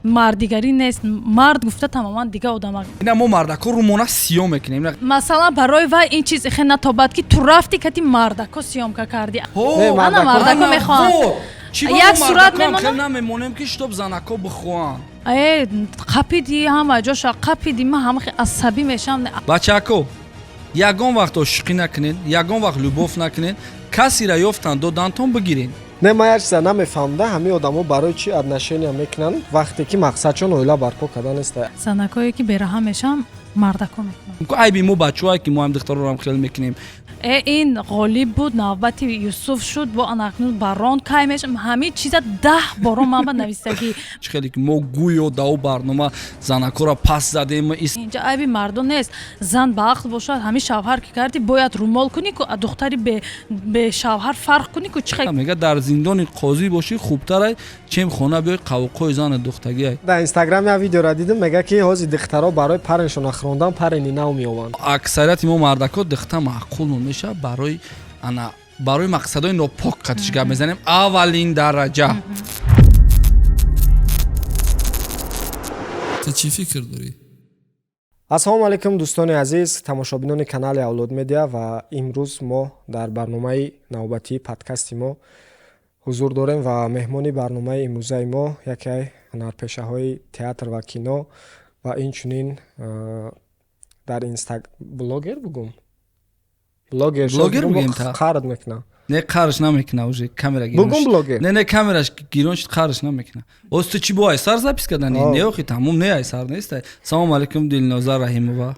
Мардигарӣ нест, мард гуфта тамоман дига одама. Ина мо мардако румона сиём мекунем. Масалан, барои вай ин чиз ихе натобад, ки ту рафти кати мардако съёмка кардӣ. Ҳо, ана мардако мехоҳанд. Во! Чӣ ба Як мо сурат мардакоам мемонад? хел намемонем, ки чтоб занако бихоҳанд. Э, қапиди, ҳама ҷоша қапиди, ман ҳама хе асабӣ мешавам. Бачако, ягон вақт ошиқӣ накунед, ягон вақт любовь накунед, касеро ёфтан додантон, бигирен. Не, ман як чиза намефаҳмда: ҳамин одамо барои чӣ отношения мекунанд, вақте ки мақсадшон оила барпо кардан нест? Занакое ки бераҳам мешавам, мардако мекунам. Айби мо бачаҳое, ки мо ҳам духтарорам хел мекунем. Э, ин ғолиб буд, навбати Юсуф шуд, бо анакнун барон кай мешам? Ҳамин чиза 10 боро ман ба навистагӣ. Чӣ хеле ки мо гӯё дао барнома занакоро пас задем ис. Инҷа айби мардон нест. Зан ба ақл бошад, ҳамин шавҳар ки кардӣ, бояд румол кунӣ ку, духтари бешавҳар фарқ кунӣ ку, чӣ хел? Мега, дар зиндони қозӣ бошӣ хубтарай, чем хона биёй, қавқои зани духтагиай. Дар Инстаграм як видеоро дидим, мега, ки ҳозир духтаро барои пареншон ахрондан парени нав меованд. Аксарияти мо мардако духта маъқул мешавад барои ана барои мақсадҳои нопок. Қатиш гап мезанем, аввалин дараҷа. Ту чӣ фикр дорӣ? Ассалому алайкум, дӯстони азиз, тамошобинони канали Авлод Медиа. Ва имрӯз мо дар барномаи навбатии подкасти мо ҳузур дорем ва меҳмони барномаи имрӯзаи мо яке ҳунарпешаҳои театр ва кино ва инчунин дар инста блогер бугум, блогер. Блогер бугем та? Қард мекунам. Не, қарш намекуна, уже камера гирон Бугум шуд. Блогер. Не, камераш гирон шуд, қарш намекуна. Оз ту чӣ, бо айсар запись кардани? О. Не, охи, тамом, не, айсар нест. Салому алайкум, Дилноза Раҳимова,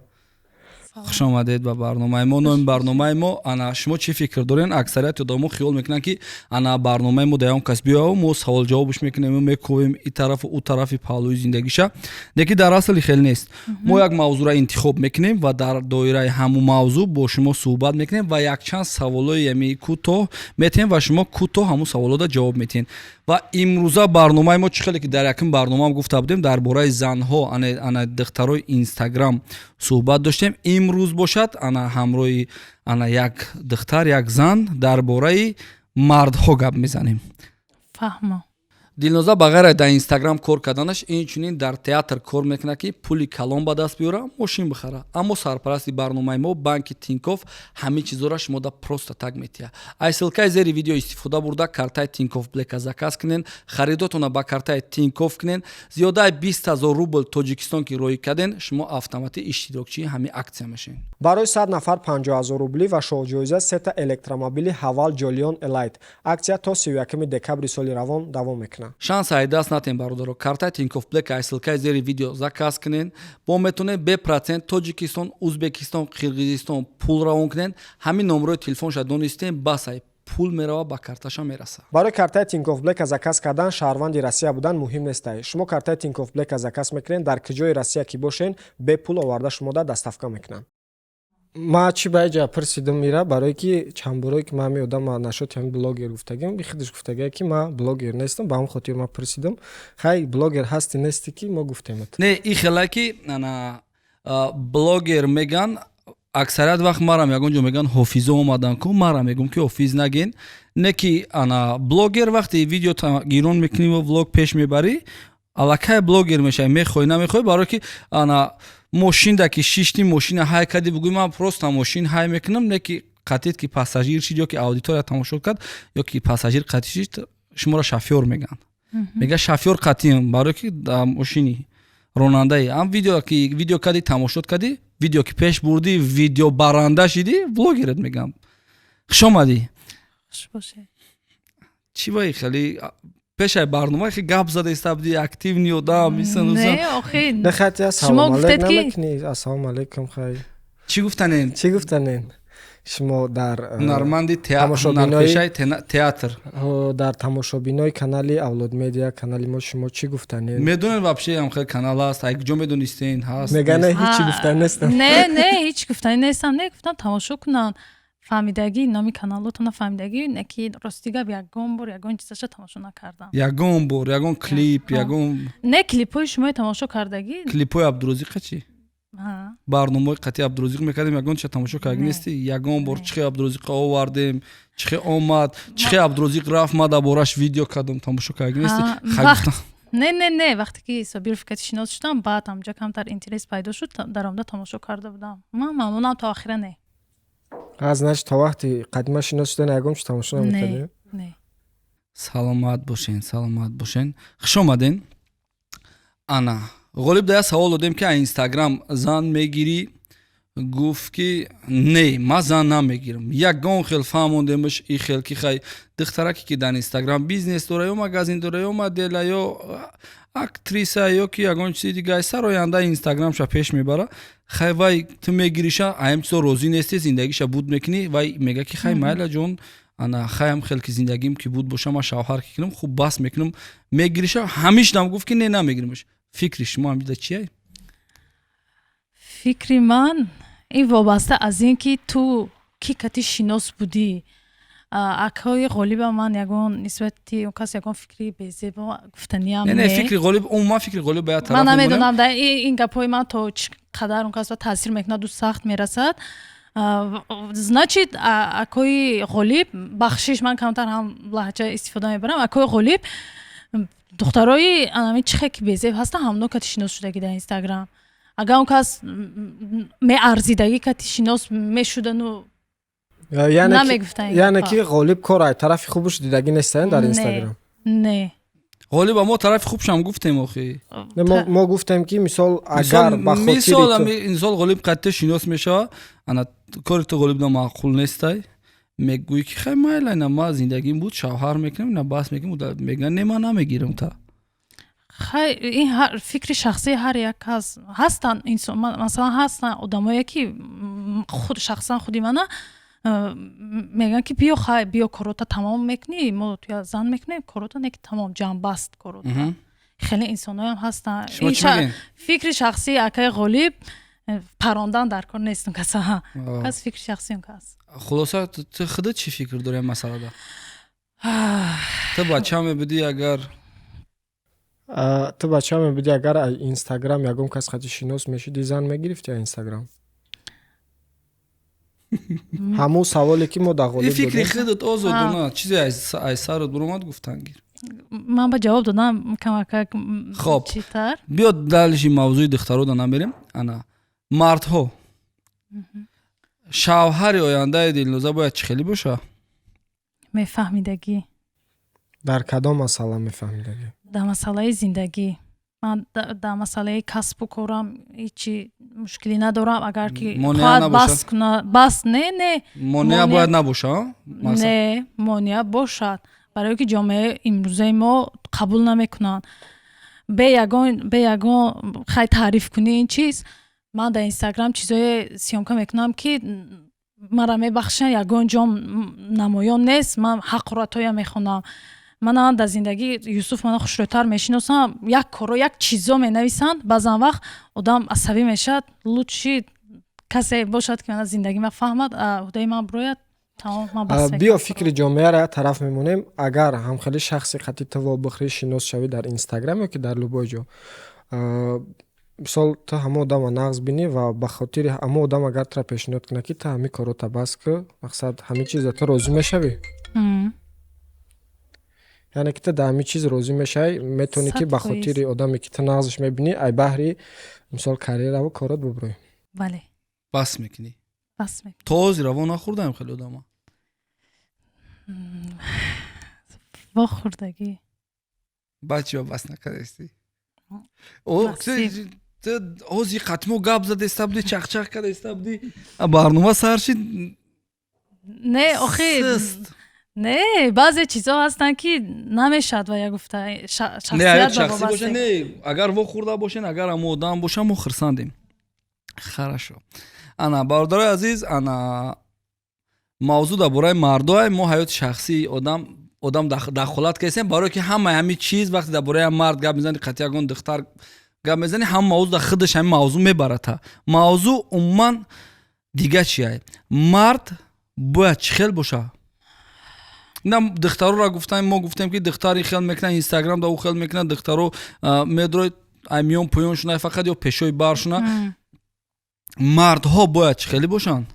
хуш омадед ба барномаи мо. Номи барномаи мо ана «Шумо чӣ фикр дорен?». Аксарияти одамо хиёл мекунанд, ки ана барномаи мо даён кас биёяв, мо савол-ҷавобш мекунем, мековем и тарафу ӯ тарафи паҳлӯи зиндагиша. Лекин дар асли хел нест. Мо як мавзӯъро интихоб мекунем ва дар доираи ҳамун мавзӯъ бо шумо суҳбат мекунем ва якчанд саволои ями кӯтоҳ метиҳем ва шумо кӯтоҳ ҳамун саволода ҷавоб метиҳед. Ва имрӯза барномаи мо, чӣ хеле ки дар якум барномаам гуфта будем, дар бораи занҳо, ана духтарои Инстаграм суҳбат доштем. Имрӯз бошад, ана ҳамроҳи ана як духтар, як зан дар бораи мардҳо гап мезанем. Фаҳмо. Дилноза ба ғайр аз дар Инстаграм кор карданаш, инчунин дар театр кор мекунад, ки пули калон ба даст биёра, мошин бихара. Аммо сарпарасти барномаи мо, банки Тинкоф, ҳамин чизоро шумода просто так метиҳад. Ай ссылкаи зери видео истифода бурда, картаи Тинкоф Блека заказ кунен, харидотона ба картаи Тинкоф кунен. Зиёдаи 20 000 рубл Тоҷикистон ки роӣ карден, шумо автоматӣ иштирокчии ҳамин аксия мешавед. Барои 100 нафар 50 000 рублӣ ва шоҳҷоиза сета электромобили Ҳавал Ҷолион Элайт. Аксия то 31 декабри соли равон давом мекунад. Шанс ай даст натем, бародаро. Картаи Тинкоф Блек ай ссылкаи зери видео заказ кунен, бо метавонед бепроцент Тоҷикистон, Узбекистон, Қирғизистон пул равон кунен. Ҳамин номерои телефонша донистем, бас, ай пул мерава, ба карташа мераса. Барои картаи Тинкоф Блека заказ кардан шаҳрванди Россия будан муҳим нестай. Шумо картаи Тинкоф Блека заказ мекунед, дар куҷои Россия ки бошен, бепул оварда шумода доставка мекунанд. Ма чӣ ба иҷа пурсидим ира? Барое ки чанд борое ки ман ҳамин одама нашоти ҳамин блогер гуфтагим, бихудаш гуфтагия, ки ман блогер нестам. Ба ҳамн хотир ман пурсидим: хай, блогер ҳасти, нести, ки мо гуфтемат. Не, и хела ки ана блогер меган, аксарият вақт марам ягон ҷо меган, ҳофизо омадан ку, марам мегӯм, ки ҳофиз нагин. Не, ки ана блогер вақте видео гирон мекунӣ ва влог пеш мебарӣ, аллакай блогер мешавӣ, мехоҳӣ, намехоҳӣ. Барое ки ана мошинда ки шишти, мошина ҳай кардӣ, бугӯй, ман просто мошин ҳай мекунам, не, ки қатид ки пассажир шид ё ки аудитория тамошо кард, ё ки пассажир қатӣ шид, шуморо шофёр мегӯянд. Мега, шофёр қатиам, барое ки дар мошини ронандаи. Ам видео ки видео кардӣ, тамошот кардӣ, видео ки пеш бурдӣ, видео баранда шидӣ, блогерет мегӯям. Хуш омадӣ. Хуш бошед. Чӣ ваи хеле пешаи барнома хе гап зада иста будӣ, активный одам исан усан. Не, охи. Не, хати Шумо ассалому гуфтед алайкум ки- намекунӣ? Ассалому алайкум, хай. Чӣ гуфтанем? Чӣ гуфтанен шумо дар ҳунарманди ҳунарпешаи театр? Дар тамошобинои канали Авлод Медиа, канали мо, шумо чӣ гуфтанед? Медонед вообще ам хел канал ҳаст? Ай куҷо медонистен ҳаст? Мега, не, нест? ҳичи гуфтани нестам. Не, ҳеҷ гуфтани нестам. Не, гуфтам, тамошо кунанд. Фаҳмидагӣ, номи каналотона фаҳмидагӣ, не, ки рости гап, ягон бор ягон чизаша тамошо накардам. Ягон бор ягон клип? Ҳа. Ягон? Не, клипҳои шумои тамошо кардагӣ. Клипҳои Абдурозиқа чӣ? Ҳа. Барномаҳои қатъи Абдурозиқ мекардем, ягон чиза тамошо карда Не. нести? Ягон бор? Не. Чӣ хел Абдурозиқа овардем, чӣ хел омад, чӣ хел Абдурозиқ рафт, ма дар бораш видео кардам, тамошо карда нести? Ҳа, Хай, вақт гуфтам. Не, не, не, вақте ки Собиров кати шинос шудам, баъд ҳамҷа камтар интерес пайдо шуд, даромада тамошо карда будам. Ман маъмулан то охира не. А, значит, то вақти қадима шинос шудан ягон чи тамошо намекардӣ? Не. Саломат бошен, саломат бошен, хуш омаден. Ана, Ғолиб, да, як савол додем, ки Инстаграм зан мегирӣ? Гуфт, ки не, ман зан намегирам. Ягон хел фаҳмондемш и хел, ки хай, духтараке, ки дар Инстаграм бизнес дора, ё магазин дора, ё модела, ё актриса, ё ки ягон чизи дига, сароянда, Инстаграмша пеш мебара, хай, вай ту мегириша, аям чизо розӣ нестӣ, зиндагиша буд мекунӣ. Вай мега, ки хай, майла ҷон, ана, хаям хел ки зиндагим ки буд боша, ман шавҳар ки кунам, хуб, бас мекунам, мегириша. Ҳамишдам гуфт, ки не, намегиримаш. Фикри шумо ҳамида чия? Фикри ман ин вобаста аз ин, ки ту кӣ кати шинос будӣ. Акҳои Ғолиба ман ягон нисбати он кас ягон фикри безебо гуфтаниам. Не, фикри Ғолиб, умуман фикри Ғолиб ба як тараф. Ман намедонам, дар ин гапҳои ман то чӣ қадар он кас ба таъсир мекунаду сахт мерасад. Значит, акои Ғолиб, бахшиш, ман камтар ҳам лаҳҷа истифода мебарам, акои Ғолиб духтарои анами чихе ки безеб ҳастанд, ҳамно кати шинос шудагӣ дар Инстаграм. Агар он кас меарзидагӣ, кати шинос мешудану намегуфтанд. Яъне ки Ғолиб кор ай тарафи хубаш дидагӣ нестаян дар Инстаграм? Не. Ғолиба мо тарафи хубшам гуфтем охи. Мо гуфтем, ки мисол, агар ба хотири мисол Ғолиб қатъи шинос мешава, ана, кори ту Ғолиб маъқул нестай, мегӯӣ, ки хай, майла, ина, ма зиндагим буд, шавҳар мекунем, ина, бас мекунем. Мега, не, ман намегирам та. Хай, ин фикри шахсии ҳар як кас. Ҳастанд инсон, масалан, ҳастанд одамое, ки худ шахсан худи мана мегӯянд, ки биё, хай, биё, корота тамом мекунӣ, мо туя зан мекунем, корота не ки тамом, ҷамъбаст корота. Хеле инсоноям ҳастанд. Фикри шахсии акаи Ғолиб парондан дар кор нест, каса кас фикри шахсии он кас. Хулоса, ту худат чӣ фикр дорӣ масъалада? Ту бача мебудӣ агар? Ту бача мебудӣ агар, Инстаграм ягон кас қати шинос мешудӣ, зан мегирифтӣ Инстаграм? Ҳамун саволе, ки мо дар Ғолиб. Фикри худат озодона, чизе аз сарат буромад, гуфтан гир. Ман ба ҷавоб додам камакак. Хоб, биё, дальше мавзӯи духтарода намерем. Ана, мардҳо, шавҳари ояндаи Дилноза бояд чӣ хеле боша? Мефаҳмидагӣ. Дар кадом масъала мефаҳмидагӣ? Дар масъалаи зиндагӣ. Ман дар масъалаи касбу корам ҳечи мушкилӣ надорам, агар ки хоҳад бас куна, бас, не, не. Монеа бояд набоша? Не, монеа бошад, барое ки ҷомеаи имрӯзаи мо қабул намекунанд бе ягон хай таъриф кунӣ ин чиз. Ман дар Инстаграм чизое съёмка мекунам, ки мара мебахшанд, ягон ҷом намоён нест. Ман ҳақоратҳоя мехонам. Манам дар зиндагӣ Юсуф мана хушрӯйтар мешиносам. Як коро, як чизо менависанд, баъзан вақт одам асабӣ мешавад. Лучше касе бошад, ки мана зиндагӣ ма фаҳмад, ӯҳдаи ман бирояд, тамом, ман бас. Биё, фикри ҷомеаро як тараф мемонем. Агар ҳамхели шахси қати ту вобихӯрӣ, шинос шавӣ дар Инстаграм ё ки дар любой ҷо, мисол, ту ҳамон одама нағз бинӣ ва ба хотири ҳамон одам агар тура пешниҳод кунад, ки ту ҳамин корота бас кӯ, мақсад, ҳамин чиза ту розӣ мешавӣ? Яъне ки ту дар ҳамин чиз розӣ мешавӣ, метавонӣ, ки ба 100%. хотири одаме, ки ту нағзаш мебинӣ, ай баҳри мисол карьераву корот бубурӣ? Бале. Бас мекунӣ? Бас мекунам. То ҳозир раво нахӯрдаем хеле одама. Вохӯрдагӣ. Баъд чиба бас накардастӣ? Насиб. Ҳозир қатмо гап задаиста будӣ, чақчақ кардаиста будӣ, барнома сар шид. Не, охи. Сист. Не, баъзе чизҳо ҳастанд, ки намешавад ва я гуфта Не, шахсият ҳаёт ба шахсӣ боша. вобастагӣ. Не, агар вохӯрда бошен, агар ҳамо одам боша, мо хурсандем. Хорошо, ана, бародарои азиз, ана, мавзӯъ дар бораи мардое. Мо ҳаёти шахсии одам дахолат кардем, барое ки ҳамаи ҳамин чиз, вақте дар бораи мард гап мезанӣ, қатъи ягон духтар гап мезанӣ, ҳама мавзӯъ дар худаш ҳамин мавзӯъ мебарата. Мавзӯъ умуман дига чия: мард бояд чӣ хел боша? На, духтароро гуфтам. Мо гуфтем, ки духтар ин хел мекунад Инстаграм да, ӯ хел мекунад, духтаро медрои ай миён поён шуна, фақат ё пешои бар шуна. Мардҳо бояд чӣ хеле бошанд?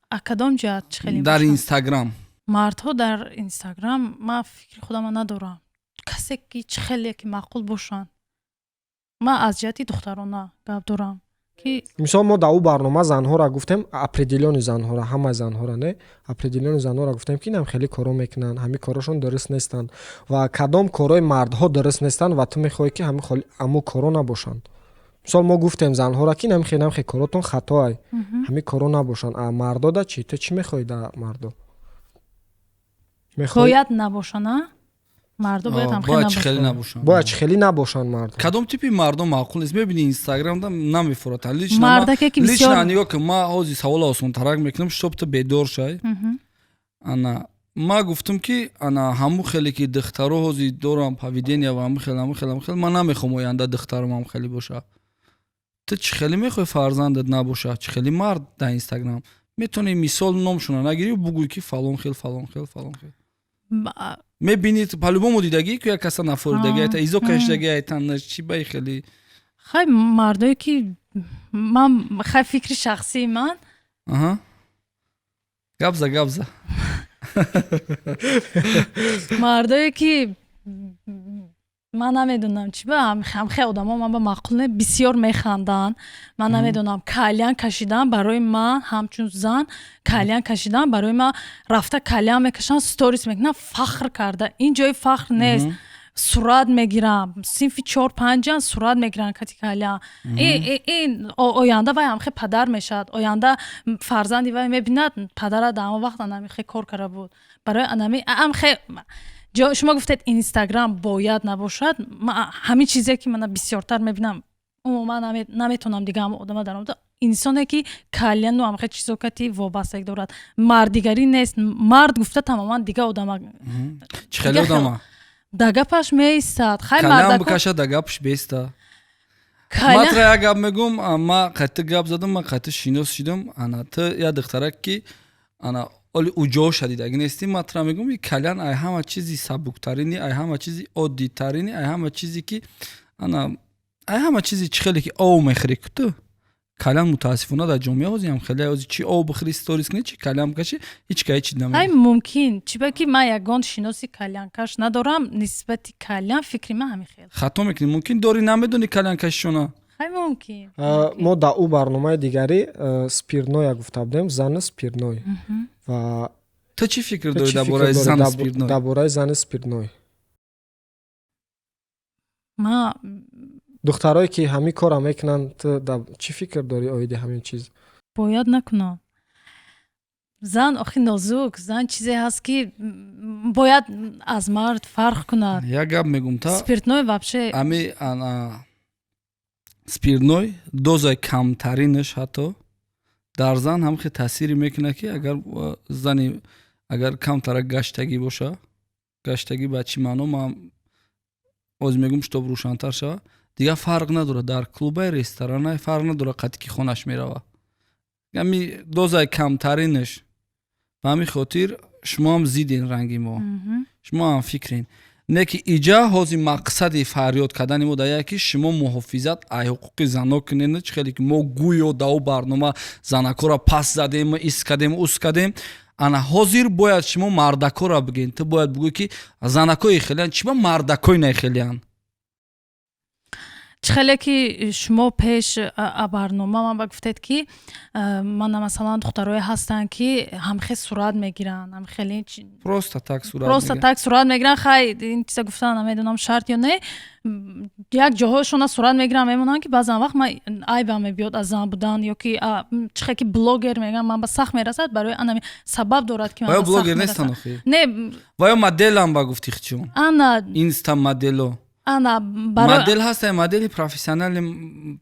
А кадом ҷиҳат чӣ хеле Дар бошанд? Инстаграм. Мардҳо дар Инстаграм, ман фикри худама надорам. Касе ки чӣ хеле ки маъқул бошанд. Ман аз ҷиҳати духтарона гап дорам, ки Мисол, мо дар ӯ барнома занҳоро гуфтем, определённый занҳоро, ҳамаи занҳоро не, определённый занҳоро гуфтем, ки инам хеле коро мекунанд, ҳамин корошон дуруст нестанд. Ва кадом корҳои мардҳо дуруст нестанд ва ту мехоҳӣ, ки ҳамун коро набошанд? Мисол, мо гуфтем занҳоро, ки инам хел коротон хатоай, ҳамин коро набошанд. А мардода чӣ? Ту чӣ мехоҳӣ дар мардо? Мехоҳӣ Бояд набошанд, а мардо бояд ҳамхел Бояд чӣ хеле набошанд. набошанд. Бояд чӣ хеле набошанд мардо? Кадом типи мардон маъқул нест? Мебини, Инстаграмда намефурад. Лично Мардаке ки лично бисёр нигоҳ кун, ма ҳозир савола осонтарак мекунам, чтоб ту бедор шай. Ана ма гуфтам, ки ана ҳамун хеле ки духтаро ҳозир дорам поведения ва ҳамун хел, ҳамун хел, ҳамун хел, ман намехоҳам оянда духтарам ҳам хеле боша. Ту чӣ хеле мехоҳӣ фарзандат набоша? Чӣ хеле мард дар Инстаграм метавонӣ, мисол, номшона нагирӣ, бугӯй, ки фалон хел, фалон хел, фалон хел? Мебинӣ, по-любому дидагӣ, ки як каса нафоридагӣ, айта изо кашидагӣ, айтан чӣ баи хеле. Хай, мардое ки ман, хай, фикри шахсии ман. Аҳа, гапза, гапза. Мардое ки, ман намедонам чӣ ба ҳамхел одамо ман ба маъқул не, бисёр механданд. Ман намедонам, кальян кашидан барои ман, ҳамчун зан, кальян кашидан барои ман, рафта кальян мекашанд, сторис мекунанд фахр карда. Ин ҷои фахр нест. Сурат мегирам, синфи чор панҷан сурат мегиранд кати кальян. Ин оянда вай ҳамхел падар мешавад, оянда фарзанди вай мебинад, падара дар ҳамон вақт анамихел кор карда буд. Барои анами амхел шумо гуфтед, Инстаграм бояд набошад. Ҳамин чизе ки мана бисёртар мебинам, умуман наметавонам дига ҳама одама даромада, инсоне ки кальяну ҳамхел чизо кати вобастагӣ дорад, мардигарӣ нест. Мард гуфта тамоман дига одама. Чӣ хеле одама? Да гапаш меистад, хай. Кальян бикаша, да гапаш беиста. Ман тра як гап мегум. Ма қайти гап задам, ман қайти шинос шидам. Ана ту як духтарак, ки ана оли уҷоша дидагӣ нестӣ. Ман тра мегум, и кальян ай ҳама чизи сабуктарини, ай ҳама чизи оддитарини, ай ҳама чизе ки ана ай ҳама чизи, чӣ хеле ки ов мехӯрӣ ту кальян. Мутаассифона, дар ҷомеа ҳозир хеле ҳозир чи ов бихӯри, сторис кунӣ, чи кальян бикашӣ, ҳеҷ ка ҳеҷ намегӯяд. Ай, мумкин, чиба ки ман ягон шиноси кальянкаш надорам. Нисбати кальян фикри ман ҳамин хел. Хато мекунӣ, мумкин дорӣ, намедонӣ кальянкашишона. Хай, мумкин. Мо дар ӯ барномаи дигарӣ спиртное гуфта будем, зани спиртной ва Ту чӣ фикр дорӣ дар бораи зани спиртной? Дар бораи зани спиртной. Ма Духтарое ки ҳамин корро мекунанд, ту чӣ фикр дорӣ оиди ҳамин чиз? Бояд накунам. Зан охи нозук, зан чизе ҳаст, ки бояд аз мард фарқ кунад. Як гап мегум та. Спиртной вообще Ами ана спиртной дозаи камтаринаш ҳатто дар зан ҳам хел таъсире мекунад, ки агар зани агар камтара гаштагӣ боша. Гаштагӣ ба чӣ маъно, ман оз мегум, чтоб рӯшантар шава. Дигар фарқ надорад дар клубай, ресторанай, фарқ надорад, қати ки хонаш мерава, ами дозаи камтаринаш. Ба ҳамин хотир шумоам зиден ранги мо, шумо ҳам фикрен не, ки иҷа ҳозир мақсади фарёд кардани мо дар яке, ки шумо муҳофизат ай ҳуқуқи зано кунед. Чӣ хеле ки мо гӯё дар ӯ барнома занакҳоро пас задем, ис кардем, ус кардем, ана ҳозир бояд шумо мардакҳоро бигӯед. Ту бояд бигӯӣ, ки занакҳои хелиян, чӣ ба мардакҳои нахелиян? Чӣ хеле ки шумо пеш барнома ман ба гуфтед, ки мана, масалан, духтарое ҳастанд, ки ҳамхел сурат мегиранд, ҳамхеле Просто так сурат. Просто так сурат мегиранд. Хай, ин чиза гуфтан намедонам шарт ё не. Як ҷоҳошона сурат мегиранд, мемонанд, ки баъзан вақт ман айбам мебиёд аз зан будан ё ки чӣ хел ки блогер мегӯям, ман ба сахт мерасад. Барои анами сабаб дорад, ки ман блогер нестанд охи. Не. Ва ё моделам ба гуфти чун Ана. Инста модело. Ана. Модел ҳаста, модели профессионали,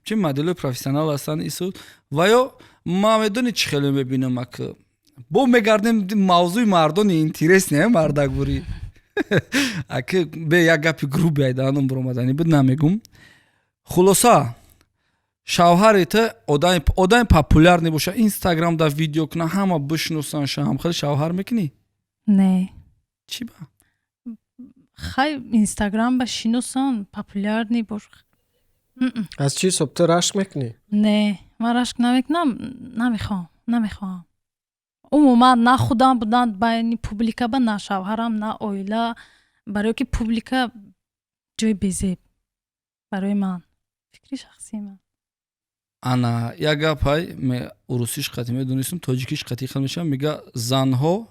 чи моделои профессионал ҳастанд ису. Ва ё ма медонӣ, чӣ хеле мебинам, ак бо мегардем мавзӯи мардони интересный мардакбурӣ. Аки бе як гапи грубый айдаанум буромадани буд, намегум. Хулоса, шавҳари ту одами популярный боша, Инстаграм да видео куна, ҳама бишносанд, шаҳам хеле шавҳар мекунӣ? Не. Чӣ ба? Хай, Инстаграм ба шиносан, популярный бош. Аз чӣ ҳисоб? Ту рашк мекунӣ? Не, ман рашк намекунам, намехоҳам, намехоҳам умуман, на худам будан байни публика ба, на шавҳарам, на оила, барое ки публика. Ҷои безеб барои ман, фикри шахсии ман. Ана як гапай урусиш қатӣ медонистам, тоҷикиш қатӣ хел мешавам. Мега, занҳо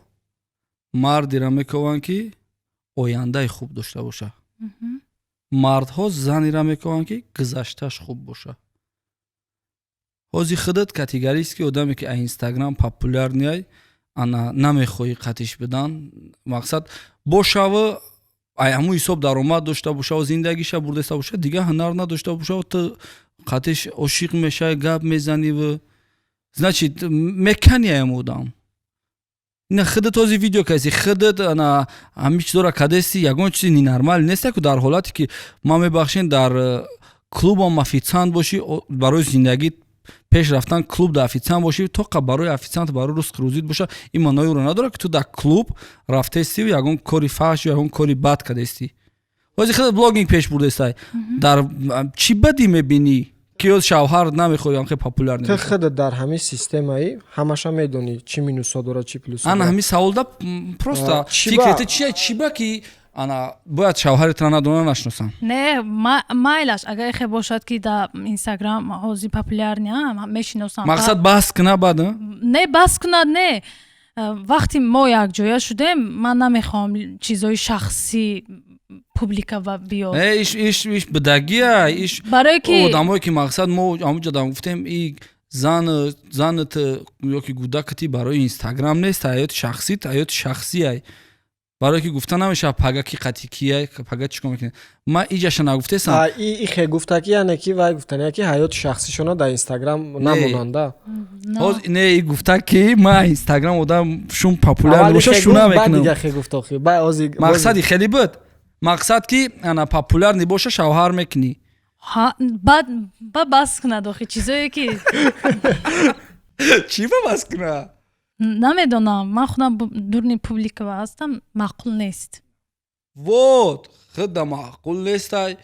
мардеро мекованд, ки ояндаи хуб дошта боша, мардҳо занеро мекованд, ки гузаштааш хуб боша. Ҳози худат категорически одаме, ки а Инстаграм популярный ай, ана намехоҳӣ қатиш бидан. Мақсад бошаву ай ҳамун ҳисоб даромад дошта бошаву зиндагиша бурдаиста боша, дигар ҳунар надошта бошаву ту қатиш ошиқ мешавӣ, гап мезаниву, значит, мекани аям одам. Ина худат ҳози видео каси, худат ана ҳамин чизора кадести, ягон чизи ненормал неста ку. Дар ҳолате ки, ман мебахшен, дар клубам официант бошӣ, барои зиндагӣ пеш рафтан клуб да официант бошӣ, тоқа барои официант, барои ризқи рӯзит боша, ин маънои ӯро надорад, ки ту дар клуб рафтестиву ягон кори фаҳш ё ягон кори бад кардестӣ. Ҳози худат блогинг пеш бурдестай, дар чӣ бадӣ мебинӣ, ки ё шавҳар намехоҳӣ, ҳам хеле популяр? Ту худат дар ҳамин системаи ҳамаша медонӣ, чӣ минусҳо дорад, чӣ плюсҳо. Ана ҳамин саволда просто фикрете чия, чӣ ба ки ана бояд шавҳари надона, нашиносам? Не, майлаш, агар ихе бошад, ки дар Инстаграм ҳозир популярный, мешиносам. Мақсад баҳс куна баъд? Не, баҳс кунад не. Вақте мо якҷоя шудем, ман намехоҳам чизҳои шахсӣ публика биёд. Иш бидагия, иш барое ки одамое ки, мақсад, мо ҳамуҷа дам гуфтем, и зан, занат ёки кӯдакати барои Инстаграм нест, ҳаёти шахсит ҳаёти шахсиай, барое ки гуфта намешавад, пага ки қати кия, пага чӣ кор мекунед. Ман иҷаша нагуфтесам. Ихе гуфта ки, яъне ки вай гуфтания, ки ҳаёти шахсишона дар Инстаграм намонанда. Не, и гуфта, ки ман Инстаграм одам шум популяр боша, шуна мекунам. Мақсади хеле буд, мақсад ки ана популярный боша, шавҳар мекунӣ. Ба бас кунад охи чизое ки Чӣ ба бас куна? Намедонам, ман худам дурни публикава ҳастам, маъқул нест. Вот худа маъқул нестай.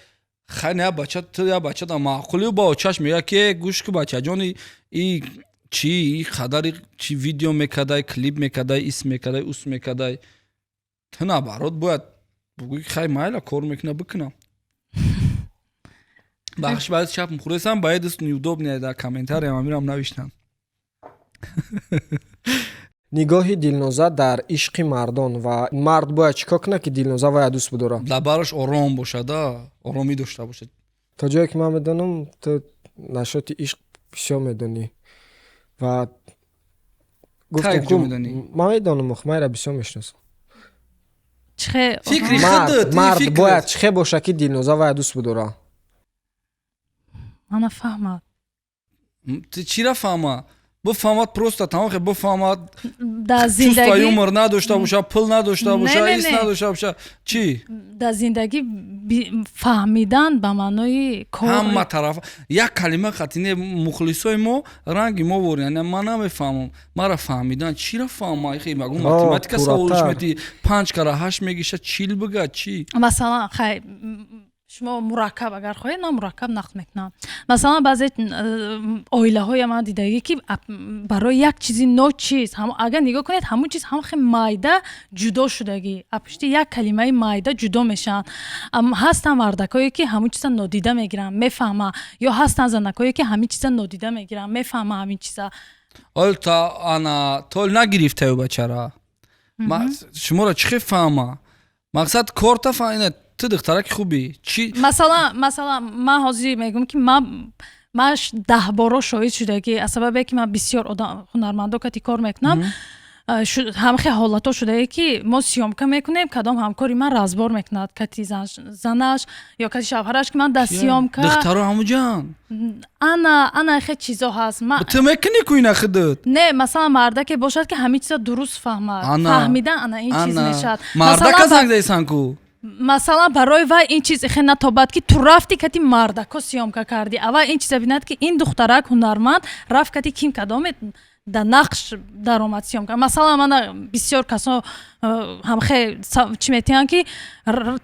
Хайр, я бача, ту я бача да маъқули, ба очаш мега, ки гӯш ку, бачаҷони, и чӣ и қадари чи видео мекардай, клип мекардай, ис мекардай, ус мекардай, ту наоборот бояд бугӯи, хай, майла, кор мекуна, бикунам. Бахш, баъд чап мухӯресам, баъд неудобно, дар комментариям амирам навиштам. Нигоҳи Дилноза дар ишқи мардон ва мард бояд чӣ кор кунад, ки Дилноза вая дӯст бидорад? Лабараш ором бошада, оромӣ дошта бошад. То ҷое ки ман медонам, ту нашоти ишқ бисёр медонӣ ва гуфтам. Кай, куҷо медонӣ? Ман медонам, ох, майра бисёр мешиносам. Чихе? Фикри мард худат, мард фикрат. Бояд чӣ хел боша, ки Дилноза вая дӯст бидорад? Мана фаҳмад. Ту чира фаҳма? Бифаҳмад, просто тамом, хе бифаҳмад. Дар Чувства зиндагӣ юмор надошта боша, пул надошта Не, боша, не, ис не. надошта боша, чӣ? Дар зиндагӣ фаҳмидан ба маънои кор. Ҳама тараф як калима қатине. Мухлисои мо ранги мо вор, яъне ман намефаҳмам, мара фаҳмидан чира фаҳма? Ихе магу математика саволш пурратар. Мети панҷ кара ҳашт мегиша, 40 бига, чӣ? Масалан, хай, шумо мураккаб агар хоҳед, ман мураккаб нақл мекунам. Масалан, баъзе оилаҳоя ман дидагӣ, ки барои як чизи ночиз, агар нигоҳ кунед, ҳамун чиз ҳам хе майда ҷудо шудагӣ, а пушти як калимаи майда ҷудо мешаванд. Ҳастанд мардакое, ки ҳамун чиза нодида мегиранд, мефаҳманд, ё ҳастанд занакое, ки ҳамин чиза нодида мегиранд, мефаҳманд ҳамин чиза. Ҳол та ана тол нагирифтаю, бачара. Шуморо чӣ хел фаҳма? Мақсад корта фаҳ, ту духтараки хубӣ, чӣ? Масалан, ман ҳозир мегӯям, ки ман даҳборо шоҳид шуда, ки аз сабабе ки ман бисёр одам ҳунармандо кати кор мекунам, ҳамхе ҳолатҳо шудае, ки мо съёмка мекунем, кадом ҳамкори ман разбор мекунад кати занаш ё кати шавҳараш, ки ман дар съёмка Духтаро ҳамуҷан? Ана хе чизо ҳаст. Ту мекунӣ ку ина худат? Не, масалан, мардаке бошад, ки ҳамин чиза дуруст фаҳмад. Ана. Фаҳмидан ана ин чиз Ана. мешавад. Мардака занг заисан ку. Масалан, барои вай ин чиз хе натобад, ки ту рафти кати мардако съёмка кардӣ. Аввал ин чиза бинад, ки ин духтарак ҳунарманд рафт кати ким, кадоме дар нақш даромад, съёмка. Масалан, мана бисёр касо ҳамхе чӣ метиҳанд, ки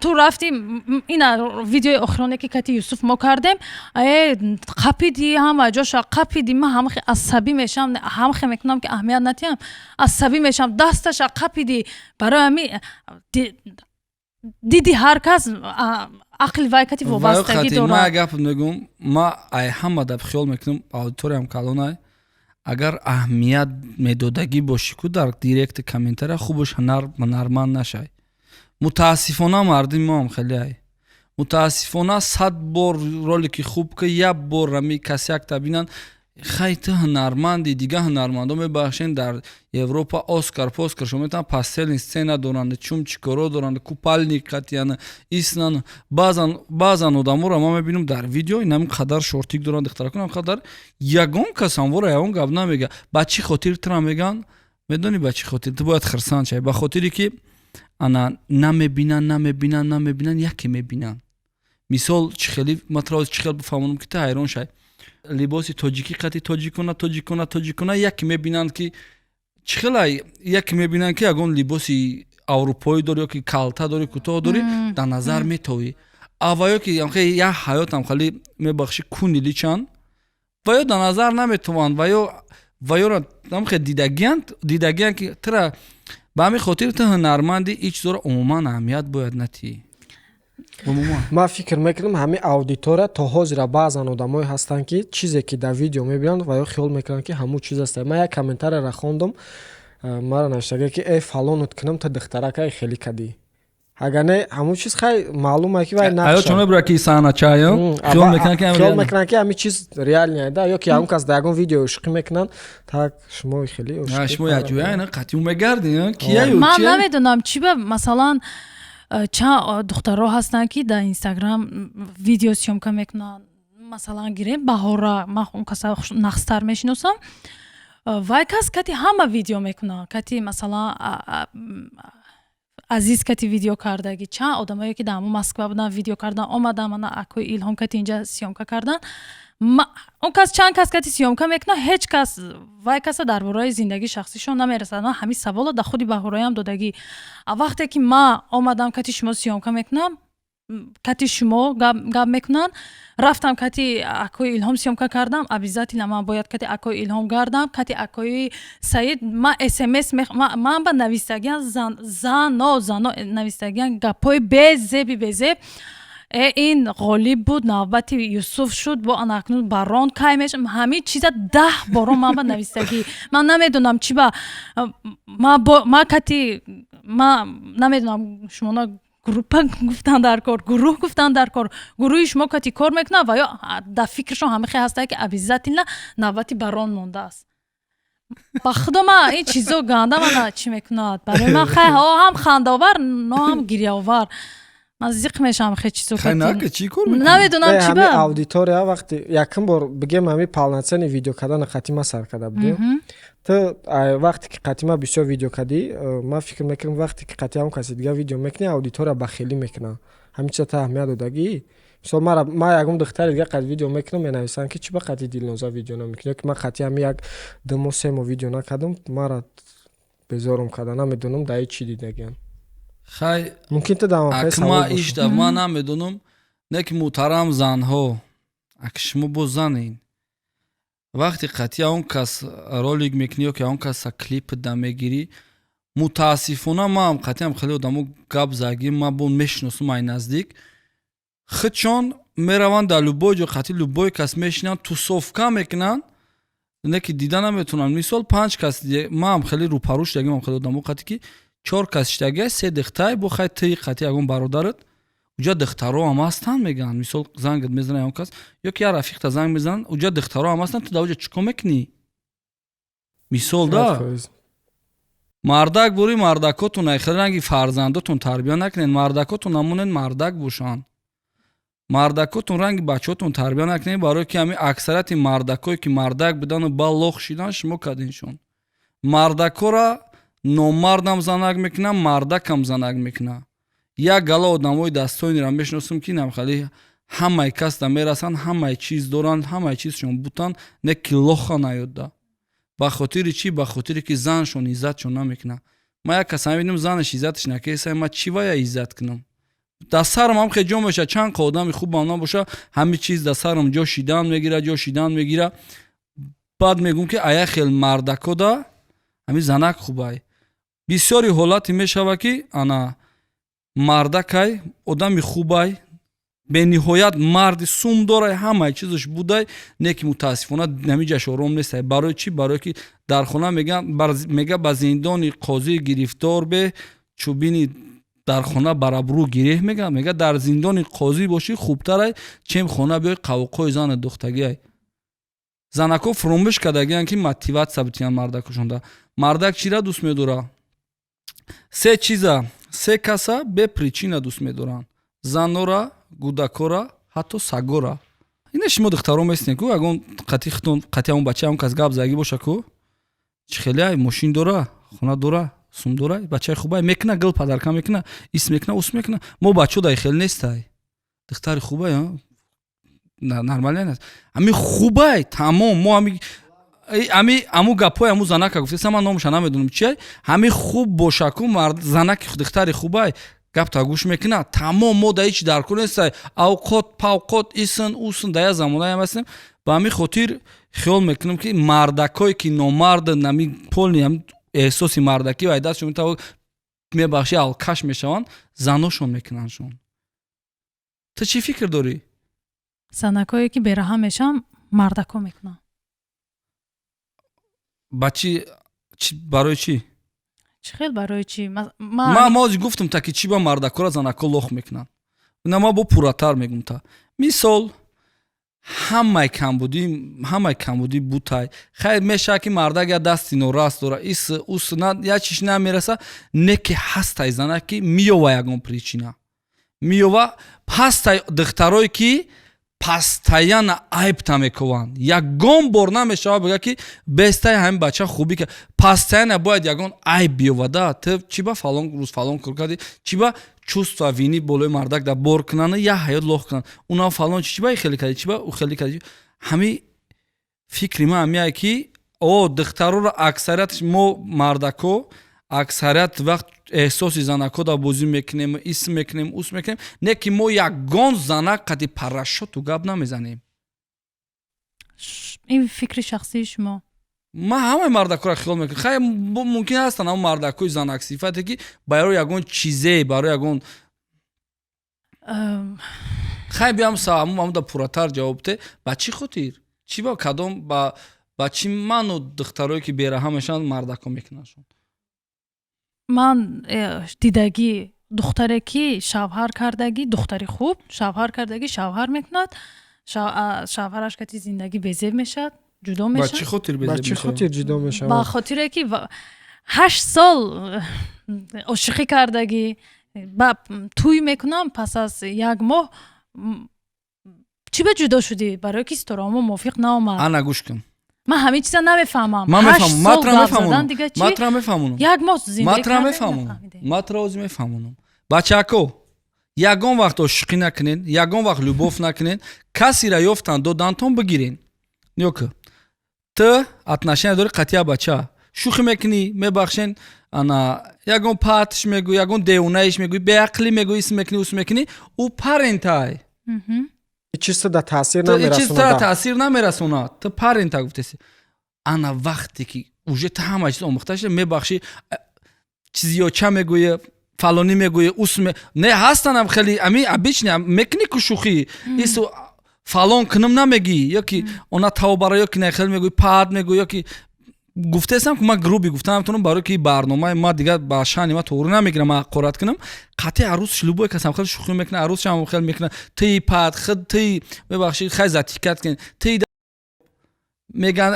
ту рафти, ина видеои охироне, ки кати Юсуф мо кардем, қапиди, ҳама ҷоша қапиди. Ман ҳамхе асабӣ мешавам, ҳамхе мекунам, ки аҳамият натиҳам, асабӣ мешавам, дасташа қапиди, барои ҳами. Диди ҳар кас, ақли вай кати вобастагӣ Ма дорад. гап мегум, ма ай ҳама даб хиёл мекунам, аудиториям калонай. Агар аҳамият медодагӣ бошӣ ку дар директи комментария, хубаш ҳунарманд нашай. Мутаассифона, мардими моам хеле ай. Мутаассифона, 100 бор ролики хуб ки, як бор ами касякта бинанд. Хай, ту ҳунарманди, дига ҳунармандо, мебахшен, дар Европа Оскар Поскар шо метавон, постельный сцена доранд, чум чикоро доранд, купальник қатиян иснан. Баъзан одаморо ман мебинам дар видео, инами қадар шортик доранд духтаракон, қадар ягон кас ҳамвора ягон гап намега. Ба чӣ хотир тура меган? Медонӣ ба чӣ хотир? Ту бояд хирсанд шавӣ, ба хотире ки ана намебинанд, намебинанд, намебинанд, яке мебинанд. Мисол, чӣ хели ма туро чӣ хел бифаҳмонам, ки ту ҳайрон шавӣ? Либоси тоҷикӣ қати тоҷикона, тоҷикона, тоҷикона, яке мебинанд, ки чӣ хела, яке мебинанд, ки ягон либоси аврупоӣ дорӣ ё ки калта дорӣ, кӯтоҳ дорӣ, дар назар метовӣ. Ава ё ки як ҳаётам хали, мебахшӣ, куни личанд ва ё дар назар наметованд, ва ёро ҳамхе дидагиянд, дидагиянд, ки тура. Ба ҳамин хотир ту ҳунарманди, ин чизоро умуман аҳамият бояд натиҳӣ, умуман. Ман фикр мекунам, ҳамин аудитория то ҳозира баъзан одамое ҳастанд, ки чизе ки дар видео мебинанд, ва ё хиёл мекунанд, ки ҳамун чиз аст. Ман як комментарияро хондум, маро навиштага, ки э, фалонут кунам, ту духтаракай хелӣ кадӣ. Агар не, ҳамун чиз хай маълума, ки вай Аё чон мебура, ки саҳначаё хиёл мекунанд, ки хиёл мекунанд, ки ҳамин чиз реальный да, ё ки ҳамун кас дар ягон видео ишқӣ мекунанд, так шумо хеле шумо якҷоя қатъи мегардӣ, кияю? Ман намедонам чӣ ба, масалан, чанд духтарҳо ҳастанд, ки дар Инстаграм видео съёмка мекунанд. Масалан, гирем Баҳора, ман он каса нағзтар мешиносам. Вай кас кати ҳама видео мекунад, кати, масалан, Азиз кати видео кардаги, чанд одамое, ки дар ҳамон Москва буданд, видео кардан омадан, мана акои Илҳом кати инҷа съёмка кардан. Он кас чанд кас кати съёмка мекунад, ҳеҷ кас вай каса дар бораи зиндагии шахсишон намерасад. Ман ҳамин саволо дар худи Баҳороям додагӣ. Вақте ки ман омадам, кати шумо съёмка мекунам, кати шумо гап мекунанд. Рафтам, кати акои Илҳом съёмка кардам, обязательно ман бояд кати акои Илҳом гардам, кати акои Саид. Ман смс, ман ба навистагиан, зано, зано навистагиан гапҳои безеби безеб. Э, ин Ғолиб буд, навбати Юсуф шуд, бо анакнун барон кай мешам? Ҳамин чиза 10 боро ман ба навистагӣ. Ман намедонам чӣ ба ма кати, ман намедонам, шумона группа гуфтан дар кор, гурӯҳ гуфтан дар кор, гурӯҳи шумо кати кор мекунад ва ё дар фикрашон ҳамихе ҳастае, ки обязательно навбати барон мондааст. Ба худо, ман ин чизо ганда мана чӣ мекунад барои ман, хай, ҳам хандаовар, но ҳам гирьяовар. Ман зиқ мешавам хе чизо. Чӣ кор? Намедонам чӣ ба. Аудитория вақти якум бор, бигем, ҳами полноценный видео кардана қатима сар карда будем. Ту вақте ки қатима бисёр видео кардӣ, ман фикр мекунам, вақте ки қати ҳамон каси дигар видео мекунӣ, аудитория бахелӣ мекунад. Ҳамин чиза та аҳамият додагӣ? Мисол, ман ягон духтари дигар қати видео мекунам, менависанд, ки чӣ ба қати Дилноза видео намекунӣ, ё ки ман қати ҳами як 2 моҳ, 3 моҳ видео накардам, мара безорум карда. Намедонам, дар чӣ дидагиам. Хай. Мумкин ту дар Акма ишта, ман намедонам, не ки, муҳтарам занҳо, ак шумо боз занен, вақте қатъи он кас ролик мекунӣ ё ки он каса клип да мегирӣ, мутаассифона, маам қатъиам хеле одамо гап загӣ, ман бо мешиносум ай наздик, худшон мераванд, дар любой ҷо қатъи любой кас мешинанд, тусовка мекунанд, не ки дида наметавонанд. Мисол, панҷ кас, маам хеле рӯпарӯ шудагим хеле одамо қатъи, ки чор кас шидагия, се духтай, бо хай тии қатъи ягон бародарат, уҷа духтаро ҳам ҳастанд, мегӯянд. Мисол, зангат мезанад ягон кас ё ки як рафиқта занг мезананд, уҷа духтаро ҳам ҳастанд, ту дар уҷа чӣ кор мекунӣ? Мисол, да мардак бури, мардакотон хеле ранги фарзандотон тарбия накунед, мардакотон намонед, мардак бошанд. Мардакотон ранги бачаҳотон тарбия накунед, барое ки ҳамин аксарияти мардакое, ки мардак будану ба лох шидан, шумо кардиншон. Мардакора номардам занак мекунад, мардакам занак мекунад. Як гала одамои дастойниро мешиносам, ки намхали ҳамаи касда мерасанд, ҳамаи чиз доранд, ҳамаи чизшон бутанд, не ки лоха наёдда. Ба хотири чӣ? Ба хотире ки заншон иззатшон намекунад. Ман як каса мебинам, занаш иззаташ накеса, ман чӣ вая иззат кунам? Дар сарам ҳам хе ҷо мешавад, чанд қа одами хубам набоша, ҳами чиз дар сарам ҷо шидан мегира, ҷо шидан мегира. Баъд мегӯм, ки ая хел мардакода ҳами занак хубай. Бисёри ҳолате мешавад, ки ана Мардакай, одами хубай, бениҳоят марди сум дорай, ҳамаи чизаш будай, не ки мутаассифона ҳамиҷаш ором нестай. Барои чӣ? Барое ки дар хона мега: «Ба зиндони қозӣ гирифтор бе чӯбини дар хона бар абрӯ гиреҳ». Мега, дар зиндони қозӣ бошӣ, хубтарай, чем хона биёй, қавқои зану духтагиай. Занако фуромӯш кардагиянд, ки мотивация битиҳанд мардакошонда. Мардак чира дӯст медорад? Се чиза, се каса бе причина дӯст медоранд: занора, гудакора, ҳатто сагора. Ина шумо духтаро местем ку, ягон қати хитон, қати ҳамон бача, ҳамон кас гап загӣ боша ку, чӣ хеле мошин дора, хона дора, сум дора, бачаи хубай мекуна, гил подарка мекуна, ис мекуна, ус мекуна. Мо бачо дай хел нестай. Духтари хубай нормально нест, ҳами хубай, тамом. Мо ами аму гапҳои аму занака гуфтеса, ман номаша намедонам чиай. Ҳами хуб боша ку, занаки, духтари хубай, гапта гӯш мекуна, тамом. Мо да ҳеч дар кор нестай, авқот павқот, исн усн. Да як замонаям ҳастем. Ба ҳамин хотир хиёл мекунам, ки мардакое ки номард, нами полный эҳсоси мардакӣ ва дастшон метавон, мебахши, алкаш мешаванд, заношон мекунандшон. Ту чӣ фикр дорӣ? Занакое ки бераҳам мешаванд, мардако мекунанд. Ба чӣ? Барои чӣ? Чӣ хел барои чӣ? Ман мози гуфтам та, ки чӣ ба мардакора занако лох мекунанд. На, ма бо пурратар мегум та. Мисол, ҳамаи камбудӣ бутай. Хайр, мешавад, ки мардак я дасти нораст дора, ис ус, я чиш намереса, не ки ҳастай занак, ки меёва, ягон причина меёва. Ҳастай духтарое, ки постоянно айбта мекованд. Ягон бор намешавад бигӯяд, ки бестай ҳамин бача хубӣ ка. Постоянно бояд ягон айб биёвада: ту чӣ ба фалон рӯз фалон кор кардӣ, чӣ ба чувство вины болои мардак да бор кунанд, я ҳаёт лох кунанд. Унам фалон чӣ ба хеле кардӣ, чӣ ба ӯ хеле кардӣ. Ҳами фикри ман ҳамияе, ки о духтароро аксариятш, мо мардако аксарият вақт эҳсоси занако да бозӣ мекунем, ис мекунем, ус мекунем, не ки мо ягон занак қади парашоту гап намезанем. Ин фикри шахсии шумо. Ман ҳамаи мардакоро хиёл мекунам. Хай, мумкин ҳастанд ҳамон мардакои занаксифате, ки барои ягон чизе, барои ягон хай, биям ҳамуда пурратар ҷавоб те. Ба чӣ хотир, чӣ ба кадом, ба чӣ маъно духтарое, ки бераҳам мешаванд, мардако мекунандшон? Ман дидагӣ духтаре, ки шавҳар кардагӣ, духтари хуб шавҳар кардагӣ, шавҳар мекунад, шавҳараш кати зиндагӣ безеб мешавад, ҷудо Ба мешавад. чӣ хотир Ба безеб чӣ мешавад? хотир ҷудо Ба мешавад? хотире ки 8 сол ошиқӣ кардагӣ, ба тӯй мекунам, пас аз як моҳ чӣ ба ҷудо шудӣ? Барое ки ситораҳомо мувофиқ наомад. Ана, гӯш кун. Ман ҳамин чиза намефаҳмам. Ман ҳашт мефаҳмам. сол Ман тура гап мефаҳмонам. задан дига чӣ? Ман тура мефаҳмонам. Як моҳ зиндагӣ Ман тура кардем, мефаҳмонам. нафаҳмидем. Ман тура ҳозир мефаҳмонам. Бачако, ягон вақт ошиқӣ накунен, ягон вақт любовь накунен. Касира ёфтан, додантон, бигирен. Ё ки ту отношения дори қатъия бача, шӯхӣ мекунӣ, мебахшен, ана ягон патш мегӯй, ягон девонаиш мегӯй, беақлӣ мегӯй, ис мекунӣ, ус мекунӣ, ӯ парентай. Чиз да таъсир Ту ин чиз тура намерасонад. таъсир намерасонад. Ту парента гуфтеси. Ана вақте ки уже ту ҳама чиз омӯхта шуда, мебахшӣ, чизиёча мегӯе, фалонӣ мегӯе, ус не, ҳастанам хеле ами обычный мекунӣ ку шӯхӣ, ису фалон кунам намегӣ, ё ки она тавбара, ё ки не, хеле мегӯи, паат мегӯи, ё ки гуфтесам ки ман грубый гуфта наметавонам, барое ки барномаи ма дигар ба шаъни ма тоғрӣ намегирам, ман ҳақорат кунам. Қатъи арӯсш любой касам хеле шӯхӣ мекунад, арӯсшам хеле мекунад, тии пат хид, тии, мебахшӣ, хай затикат кун, тии меган,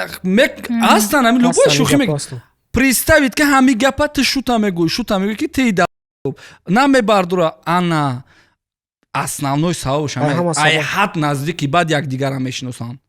ҳастан ҳами любой шӯхӣ мекунад. Представить ки ҳами гапа ту шута мегӯӣ, шута мегӯӣ, ки тии намебардора. Ана основной сабабш Ай, ҳама ай сабаб. ҳад наздики баъд якдигарро мешиносанд,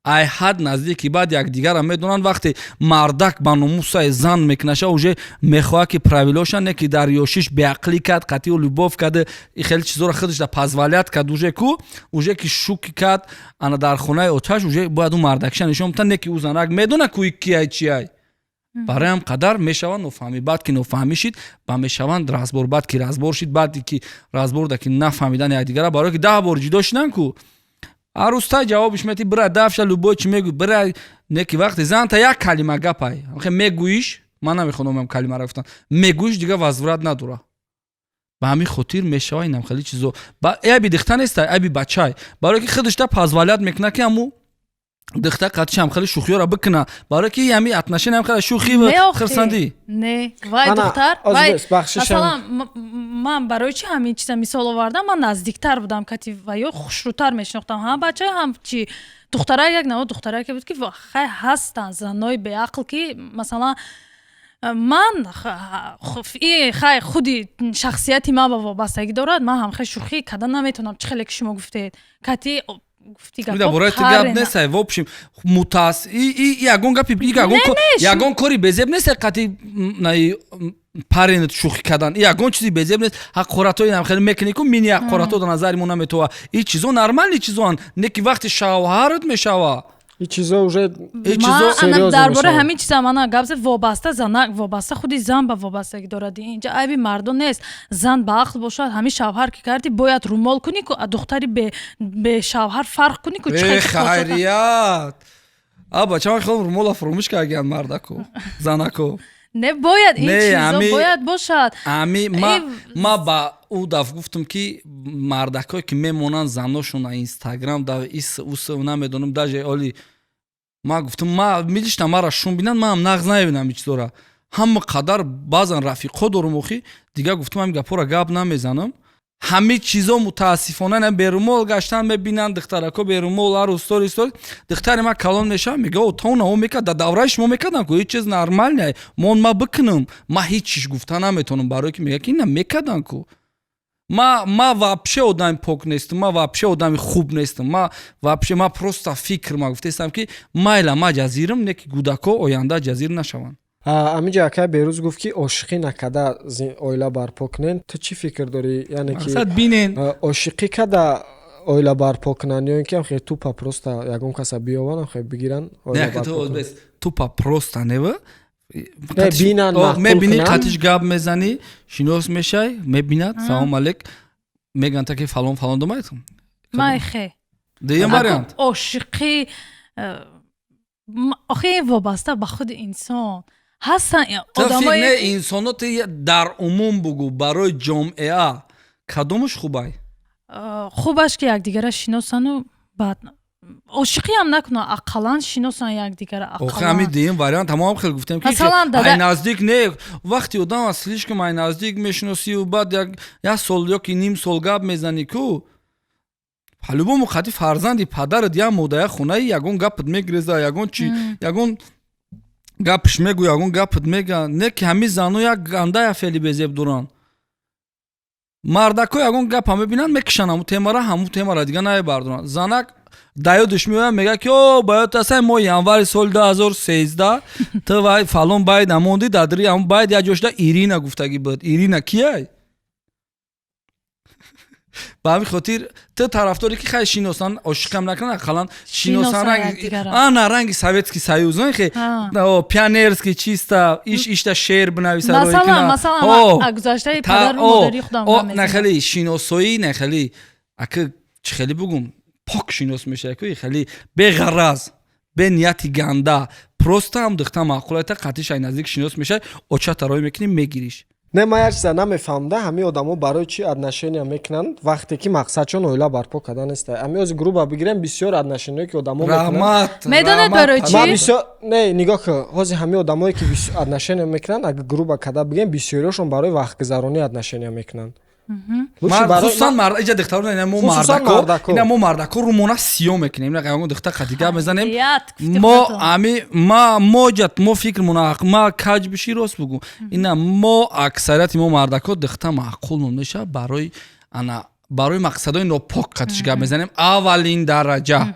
ай ҳад наздики баъд якдигарро медонанд. Вақте мардак ба номусаи зан мекунаша, уже мехоҳад, ки правилоша не, ки дар ёшиш беақлӣ кард, қатъиу любовь кард, и хеле чизоро худаш да позволять кард, уже ку уже ки шуки кард, ана дар хонаи оташ уже бояд ӯ мардакша нишон бита, не ки ӯ занак медона ку киай, чиай. Барои ҳам қадар мешаванд нофаҳмӣ. Баъд ки нофаҳмӣ шид, ба мешаванд разбор. Баъд ки разбор шид, баъде ки разборда ки нафаҳмидани якдигара, барое ки 10 бор ҷудо шидан ку, арӯстай ҷавобиш мети, бира дафша, любой чи мегӯй, бира. Не ки вақте занта як калима гапай мегӯиш, ман намехонам калимаро гуфтан, мегӯиш, дига возврат надора. Ба Ба ҳамин хотир мешава инам хеле чизо. Айби дихта неста, айби бачай, барое ки худашта позволять мекунад, ки ҳаму дихта қатишам хеле шӯхиёра бикуна, барое ки ҳами отношения хеле шӯхӣ ва хирсандӣ. Не, вай духтар, вай масалан, ман барои чи ҳамин чиза мисол овардам? Ман наздиктар будам кати ва ё хушрӯтар мешинохтам, ҳам бача, ҳам чи духтара. Як наво духтараке буд, ки хай, ҳастанд занои беақл, ки масалан ман хай, худи шахсияти ман ба вобастагӣ дорад. Ман ҳам хел шӯхӣ карда наметавонам, чӣ хеле ки шумо гуфтед, кати Бораи ту гап нест. В общем, мутаас ягон гапи, ягон кори безеб нест. Қати парень шӯхӣ кардан ягон чизи безеб нест. Ҳаққоратҳои хеле мекунӣ ку, мини ҳаққоратҳо дар назари мо наметова. И чизо нормальный чизоанд, не ки вақти шавҳарат мешава. И чизо уже Дар бораи ҳамин чиза мана гап зад. Вобаста занак, вобаста худи зан ба вобастагӣ дорад. Инҷа айби мардон нест. Зан ба ақл бошад, ҳамин шавҳар ки кардӣ, бояд румол кунӣ ку, духтари бешавҳар фарқ кунӣ ку. Хайрият, а бача хел румола фуромӯш кардагиан мардако, занако. Не, бояд ин чизо бояд бошад. Ами ма ба ӯ даф гуфтам, ки мардакое ки мемонанд заношона Инстаграм да ис ус, намедонам, даже оли ма гуфтам, ма милишна мара шум бинанд, маам нағз намебинам ин чизора. Ҳама қадар баъзан рафиқҳо дорум, охи дига гуфтам, ҳамин гапҳоро гап намезанам. Ҳамин чизо мутаассифона на берумол гаштан мебинанд, духтарако берумол ҳар стори стори. Духтари ма калон мешавад, мега: «О, то нао мекард, дар давраи шумо мекардам ку, ҳеҷ чиз нормальный, мон ма бикунам». Ма ҳеҷ чиз гуфта наметавонам, барое ки мега, ки ина мекардан ку. Ма вообще одами пок нестам, ма вообще одами хуб нестам, ма вообще, ма просто фикр ма гуфтаистам, ки майла, ма ҷазирам, не ки кӯдако оянда ҷазир нашаванд. Амиҷа акай Берӯз гуфт, ки ошиқӣ накарда оила барпо кунен. Ту чӣ фикр дорӣ, яъне ки бинен ошиқӣ када оила барпо кунанд ё ин ки ҳам тупо просто ягон каса биёванд, ҳам бигиранд? Тупо просто нева. Бинанд. Мебинӣ, қатиш гап мезанӣ, шинос мешай, мебинад, салом алек меган, таки фалон фалон думает. Майхе. Дуюм вариант. Ошиқӣ охи вобаста ба худи инсон ҳастан. Одамои инсоно дар умум бугӯ, барои ҷомеа кадомаш хубай? Хубаш ки якдигара шиносану баъд ошиқиам накунанд, ақаллан шиносанд якдигара. Охи ҳамин дуюм вариант ҳамоам хел гуфтем, ки ай наздик не, вақти одам аз слишком ай наздик мешиносию, баъд як сол ё ки ним сол гап мезанӣ ку, по-любому қати фарзанди падарат як мода, як хонаи, ягон гапат мегиреза, ягон чи, ягон гапш мегӯ, ягон гапат мега. Не ки ҳамин зану як гандая феъли безеб доранд. Мардако ягон гапа мебинанд, мекушанд ҳамун темара, ҳамун темара дига намебардоранд. Занак да ёдаш меояд, мега, ки о, ба ёд ҳастам, моҳи январи соли 2013 ту вай фалон байд амонди, дар дри ҳамун байд як ҷо шуда Ирина гуфтагӣ буд. Ирина кияй? Ба ҳамин хотир ту тарафдоре, ки хай, шиносан, ошиқам накунанд, ақаллан шиносан, ана ранги Советский Союз, хе пионерский, чисто иш ишта шеър бинависа. На хеле шиносоӣ, на хеле ака, чӣ хеле бугум, пок шинос мешавад ку, хеле беғараз, бе нияти ганда, просто ҳам духта маъқулата, қатиш ай наздик шинос мешавад, очата рой мекунӣ, мегириш. Не, ман як чиза намефаҳмда: ҳамин одамо барои чӣ отношения мекунанд, вақте ки мақсадшон оила барпо кардан нест? Ҳамин ози грубо бигирем, бисёр отношение ки одамо Раҳмат. Медонед барои чӣ? Ман бисёр не, нигоҳ кун, ҳозир ҳамин одамое ки отношения мекунанд, агар грубо када бигем, бисёриёшон барои вақтгузаронӣ отношения мекунанд. Хусусан иҷа духтарон, ина мо мардако, ина мо мардако румона сиё мекунем, ина ягон духтар қати гап мезанем, мо ами ма моҷат, мо фикрмона ма каҷ биши, рост бугӯ. Ина мо, аксарияти мо мардако, духта маъқул мешавад, барои ана барои мақсадҳои нопок қатиш гап мезанем. Аввалин дараҷа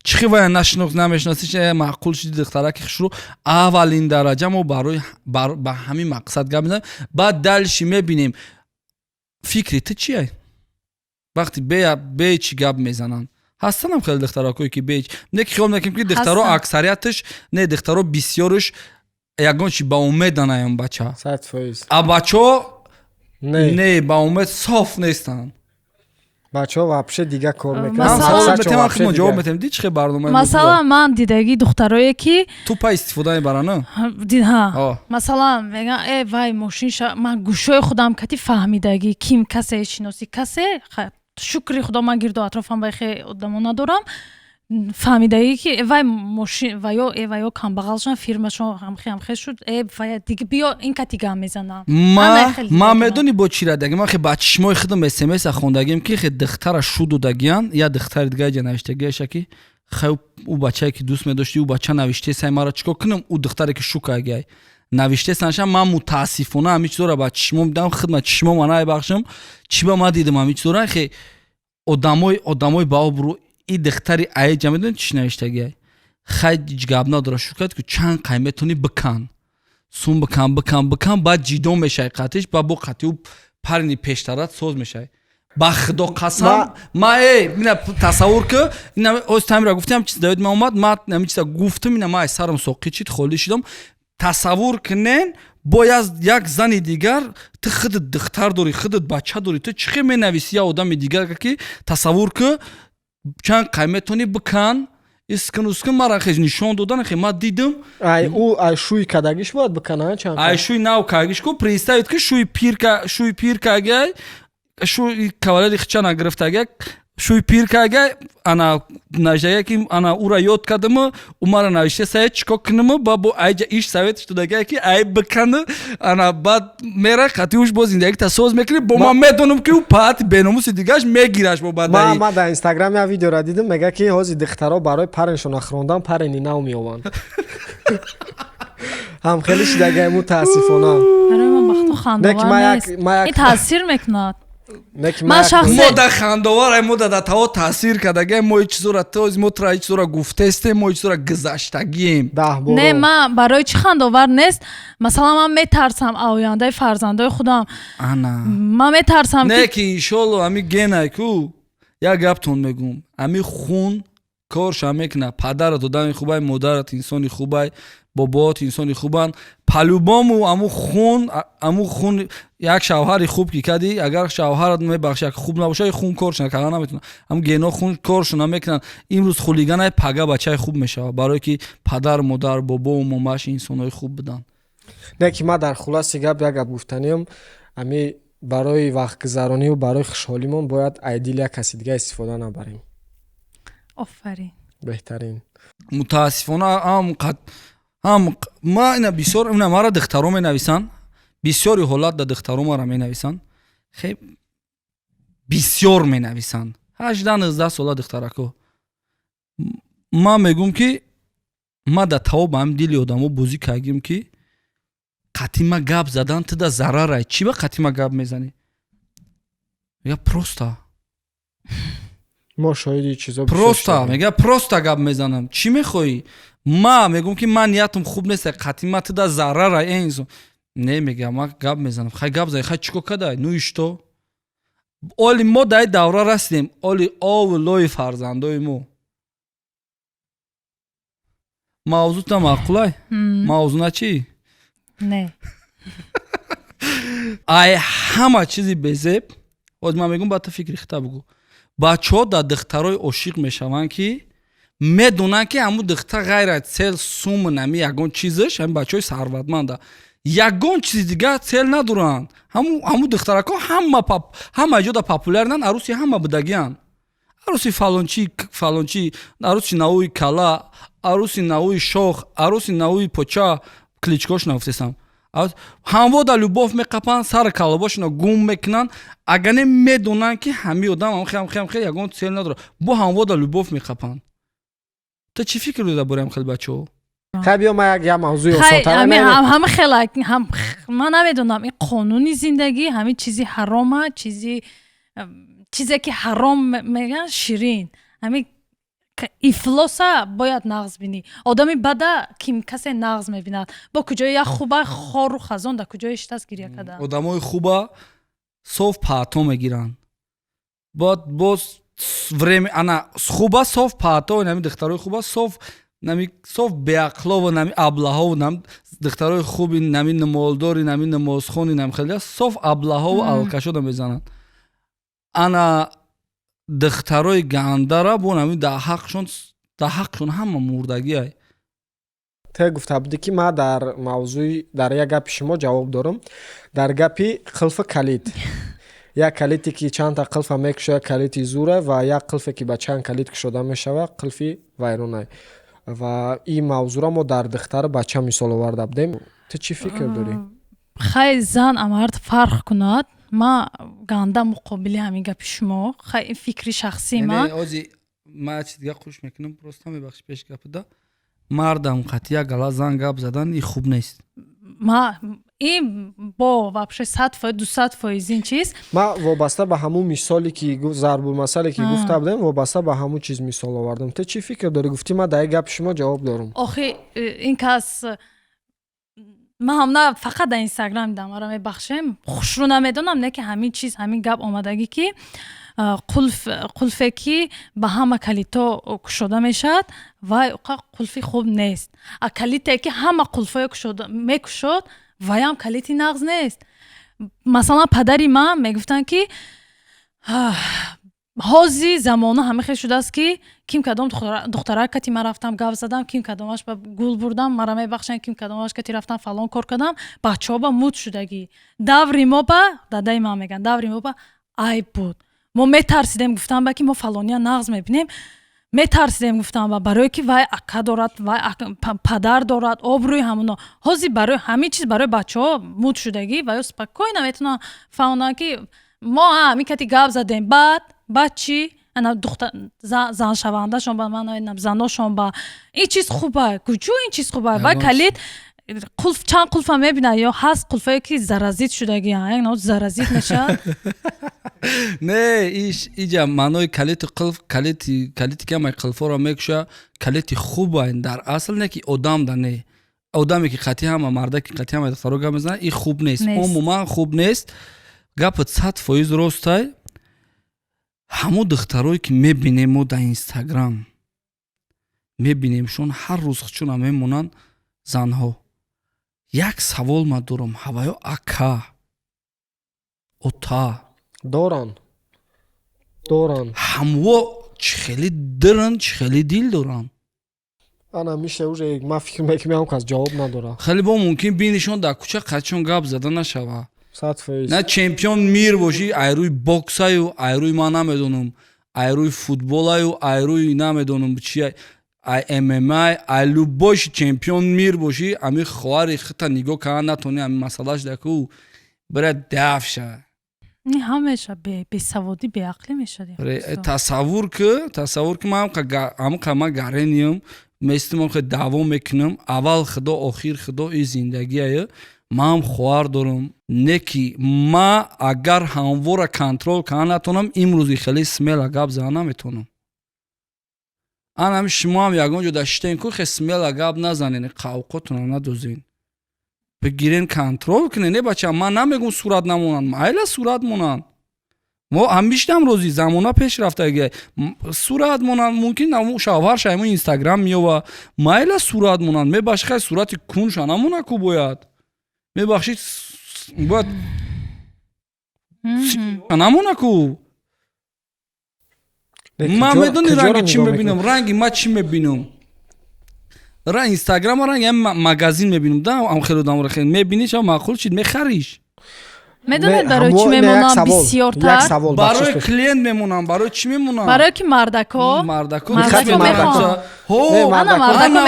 чӣ хел вая нашинохт, намешиноси, маъқул шуди, духтараки хушрӯ, аввалин дараҷа мо барои ба ҳамин мақсад гап мезанем, баъд дальше мебинем. Фикри ту чие, вақте бе чӣ гап мезананд? Ҳастанам хеле духтаракое, ки бе не, ки хиёл мекунем, ки духтаро аксарияташ не, духтаро бисёрш ягон чи ба умед анаям бача, а бачаҳо не, ба умед соф нестанд. Бачаҳо вообще дига кор Масалан- мекунанд. Савол Сачо метем, вообще мо ҷавоб дига. метем. Ди чӣ хел барномаи мо? Масалан, ман дидагӣ духтарое ки Тупа истифода мебаранд. Ҳа. О. Масалан, меган: «Э, вай мошинша». Ман гӯшои худам кати фаҳмидагӣ, ким касе шиносӣ, касе шукри худо, ман гирду атрофам вай хе одамо надорам. Фаҳмидагӣ ки э, вай мошин ваё, э, ваё камбағалшон, фирмашон ҳамхе ҳамхе шуд, э, вая дига биё ин кати гам мезанам. Ма Ҳамаи хеле ма дидагӣ. Медонӣ бо чӣ радагӣ? Ман хе ба чишмои худам смса хондагим, ки хе духтара шу додагиян, я духтари дига ҷа навиштагиаша, ки хай, ӯ бачае ки дӯст медошти, ӯ бача навиштесай, мара чикор кунам? Ӯ духтаре ки шу кагиай навиштесанша. Ман мутаассифона ҳами чизора ба чишмом дидам, хидма чишмом набахшам, чӣ ба ма дидам ҳами чизора. Хе одамои ба обрӯ и духтари аеҷа медонӣ чӣ навиштагиай? Хай, ҳеҷ гап надора, шу кард ки чанд қай метавонӣ бикан, сум бикан, бикан, бикан, баъд ҷидо мешавӣ қатиш, баъд бо қатӣ ӯ парни пештарат соз мешавӣ. Ба худо қасам, ма э ина тасаввур ки, ина оз тамира гуфтам, чиз даёд ма омад, ма ҳамин чиза гуфтам, ина ма аз сарам соқит шид, холӣ шудам. Тасаввур кунен, бо як зани дигар, ту худат духтар дорӣ, худат бача дорӣ, ту чӣ хел менависӣ я одами дигар, ки тасаввур ки чанд қай метавонӣ бикан, искун ускун? Мара хез нишон додан, хе ма дидам. Ай ӯ ай шӯи кадагиш бояд бикана чанд? Ай шӯи нав кагиш ку, представить ки шӯи пирка, шӯи пир кагай, шӯи кавалери хича нагирифтага, шӯи пир кагай, ана навиштага, ки ана ура ёд кардаму, ӯ мара навишта сая, чико кунаму? Ба бо айҷа иш совет шудага, ки ай бикану, ана баъд мера қати уш бо зиндагита соз мекунӣ. Бо ман медонам, ки ӯ паати беномуси дигаш мегираш бо бадаи. Ма дар инстаграм як видеора дидам, мега, ки ҳозир духтаро барои пареншон ахрондан парени нав меёбанд. Ҳам хеле шидагай, мутаассифона. Барои ман бахту Не, ки хандовар ма як- нест. ма як- Ин таъсир мекунад. Не ки Ман ма як- шахс- Мо да хандовар, мо да таво таъсир кардагай, мо чизора тоз, мо тра чизора гуфтестем, мо чизора гузаштагием. 10 боро. Не, ман барои чӣ хандовар нест? Масалан, ман метарсам ояндаи фарзандои худам. Ана. Ман метарсам Не ки ки иншолло ами генай ку, як гаптон мегум, ами хун корша мекуна. Падарат одами хубай, модарат инсони хубай, бобоот инсони хубанд, по-любому аму хун, аму хун, як шавҳари хуб ки кардӣ, агар шавҳарат, мебахши, як хуб набоша, хун корша карда наметавона. Ам гено хун коршона мекунанд. Имрӯз хулиганай, пага бачаи хуб мешавад, барое ки падар, модар, бобову момааш инсонҳои хуб буданд. Не ки ма дар хулоси гап як гап гуфтаниам: ами барои вақтгузарониву барои хушҳолимон бояд айдил як каси дига истифода набарем. Офарин. Беҳтарин. Мутаассифона, ам қад ҳам ма ина бисёр ина мара духтаро менависанд, бисёри ҳолат да духтаро мара менависанд, хе бисёр менависанд, 18-19 сола духтарако. Ман мегӯм, ки ма да таво ба ҳами дили одамо бозӣ кардем, ки қатима гап задан туда зарарай, чӣ ба қатима гап мезанӣ? Мега: «Просто». Мо шоҳиди чизо бисёр Просто. шудем. Мега: «Просто гап мезанам, чӣ мехоҳӣ?» Ма мегӯм, ки ман ниятам хуб нест, қатима туда зарарай, э инсон. Не, мега, ма гап мезанам. Хай, гап зай, хай, чӣ кор кадай? Ну и что? Оли мо дар давра расидем, оли ову лои фарзандои мо. Мавзӯта маъқулай? Мавзӯ чӣ? Не. Ай ҳама чизи безеб оз ман мегӯм, ба ту фикри хита бугӯ. Бачаҳо дар духтарои ошиқ мешаванд, ки медонанд, ки ҳамун духтар ғайр аз цель суму нами ягон чизаш, ҳамин бачаҳои сарватманда ягон чизи дигар цель надоранд. Ҳамун духтарако ҳама ҷода популярнанд, аруси ҳама будагианд, аруси фалончи, фалончи, аруси науи кала, аруси науи шох, аруси науи поча, кличкош нагуфтесам. Ҳамво дар любовь меқапанд, сари калобошона гум мекунанд. Агар не медонанд, ки ҳами одам ҳамхе ягон цель надорад, бо ҳамво дар любовь меқапанд. Ту чӣ фикр дори дар бораи ҳам хел бачаҳо? Хай, биё, ма як мавзӯи Хай, осонтар. Ҳама хела ҳам ман намедонам, ин қонуни зиндагӣ, ҳамин чизи ҳарома, чизе ки ҳаром мегӯянд, ширин, ҳамин ифлоса бояд нағз бинӣ. Одами бада ким касе нағз мебинад, бо куҷои як хуба хору хазон дар куҷои шитаст гиря кардан. Одамои хуба соф паато мегиранд, бояд боз время ана хуба соф паато, нами духтарои хуба соф, нами соф беақлову нами аблаҳову, нами духтарои хуби нами намолдори, нами намозхони, нами хеле соф аблаҳову алкашода мезананд ана. Духтарои гандара бо ҳамин дар ҳаққшон ҳама мурдагиай. Те гуфта будӣ, ки ман дар мавзӯи, дар як гапи шумо ҷавоб дорам, дар гапи қулфи калид. Як калите, ки чандта қулфа мекушояд, калити зура, ва як қулфе, ки ба чанд калид кушода мешавад, қулфи вайронай. Ва ин мавзӯъро мо дар духтару бача мисол оварда будем. Ту чӣ фикр дорӣ? Хай, зан мард фарқ кунад. Ма ганда муқобили ҳамин гапи шумо. Хай, ин фикри шахсии ман. Ози ма чи дига хуш мекунам, просто мебахши, пеш гапида мардам қатъи як гала зан гап задан и хуб нест. Ма ин бо вообще 100%, 200% ин чиз. Ма вобаста ба ҳамун мисоле, ки зарбулмасале, ки гуфта будем, вобаста ба ҳамун чиз мисол овардам. Ту чӣ фикр дорӣ? Гуфтӣ, ма дар як гапи шумо ҷавоб дорам. Охи, ин кас ман ҳам на фақат дар Инстаграм дидам, маро мебахшем, хушрӯ намедонам, не ки ҳамин чиз, ҳамин гап омадагӣ, ки қулф, қулфе, ки ба ҳама калидҳо кушода мешавад, вай қулфи хуб нест, а калите, ки ҳама қулфҳое мекушод, ваям калити нағз нест. Масалан, падари ман мегуфтанд, ки ҳози замона ҳама хел шудааст, ки ким кадом духтарак кати ман рафтам, гап задам, ким кадомаш ба гул бурдам, мара мебахшанд, ким кадомаш кати рафтам, фалон кор кардам, бачаҳо ба муд шудагӣ. Даври мо ба, дадаи ман мегӯянд, даври мо ба айб буд, мо метарсидем гуфтан ба, ки мо фалония нағз мебинем, метарсидем гуфтан ба, барое ки вай ака дорад, вай падар дорад, обрӯи ҳамуно. Ҳозир барои ҳамин чиз барои бачаҳо муд шудагӣ ва ё спокойно метавонанд фаҳмонанд, ки мо ҳамин кати гап задем, баъд чӣ? Ана заншавандашон ба, ман намедонам, заношон ба ин чиз хуба, куҷо ин чиз хуба? Вай калид, қулф, чанд қулфа мебинад, ё ҳаст қулфое, ки заразить шудагиан, як навъ заразить мешавад. Не, иш иҷа маънои калити қулф, калити ки ҳамаи қулфҳоро мекуша, калити хуба дар асл, не ки одам да, не одаме, ки қатъи ҳама марда, ки қатъи ҳама духтаро гап мезанад, ин хуб нест, умуман хуб нест. Гапат 100% ростай. Ҳамон духтарое, ки мебинем мо дар Инстаграм, мебинемшон, ҳар рӯз чуна мемонанд занҳо, як савол ма дорам: ҳаваё ака, ота Доранд, доранд. Ҳамво чӣ хеле диранд, чӣ хеле дил доранд? Ана миша уже ман фикр мекунам, кас ҷавоб надорад. Хеле бо мумкин бинишон дар кӯча қатишон гап зада нашава. 100%. На чемпион мир бошӣ, айрӯи боксаю, айрӯи ман намедонам, айрӯи футболаю, айрӯи намедонам чи, ай ММА, ай любой чемпион мир бошӣ, ами хоҳари хита нигоҳ кардан натонӣ, ами масъалаш даку бира даф ша. Не, ҳамеша бесаводӣ, беақлӣ мешавад. Тасаввур ки, тасаввур ки, ман ҳамқа ман гарениям местим, хе даъво мекунам: аввал худо, охир худо, и зиндагиае. Манам хоҳар дорам, не ки ма агар ҳамвора контроль кардан натонам, имрӯзи хеле смело гап зада наметавонам. Ан ҳами шумоам ягон ҷо даштен ку, хе смело гап назанен, қавқотона надозен, бигирен, контроль кунен. Не, бача, ман намегум сурат намонанд, майла, сурат монанд, мо ҳамиштам розӣ, замона пеш рафтаги, сурат монанд, мумкин шавҳар шаймо Инстаграм меёва, майла, сурат монанд, мебахши, хай, сурати кунша намона ку, бояд, мебахшид, бояд намона ку. Ман медони ранги чӣ мебинам, ранги ма чӣ мебинам? Инстаграма ранги магазин мебинам да, ам хеле одамро хеле мебинӣ, ча маъқул чид, мехариш. Медонед, барои чӣ мемонам бисёртар? Барои клиент мемонам. Барои чӣ мемонам? Барое ки мардако мардако. Мардако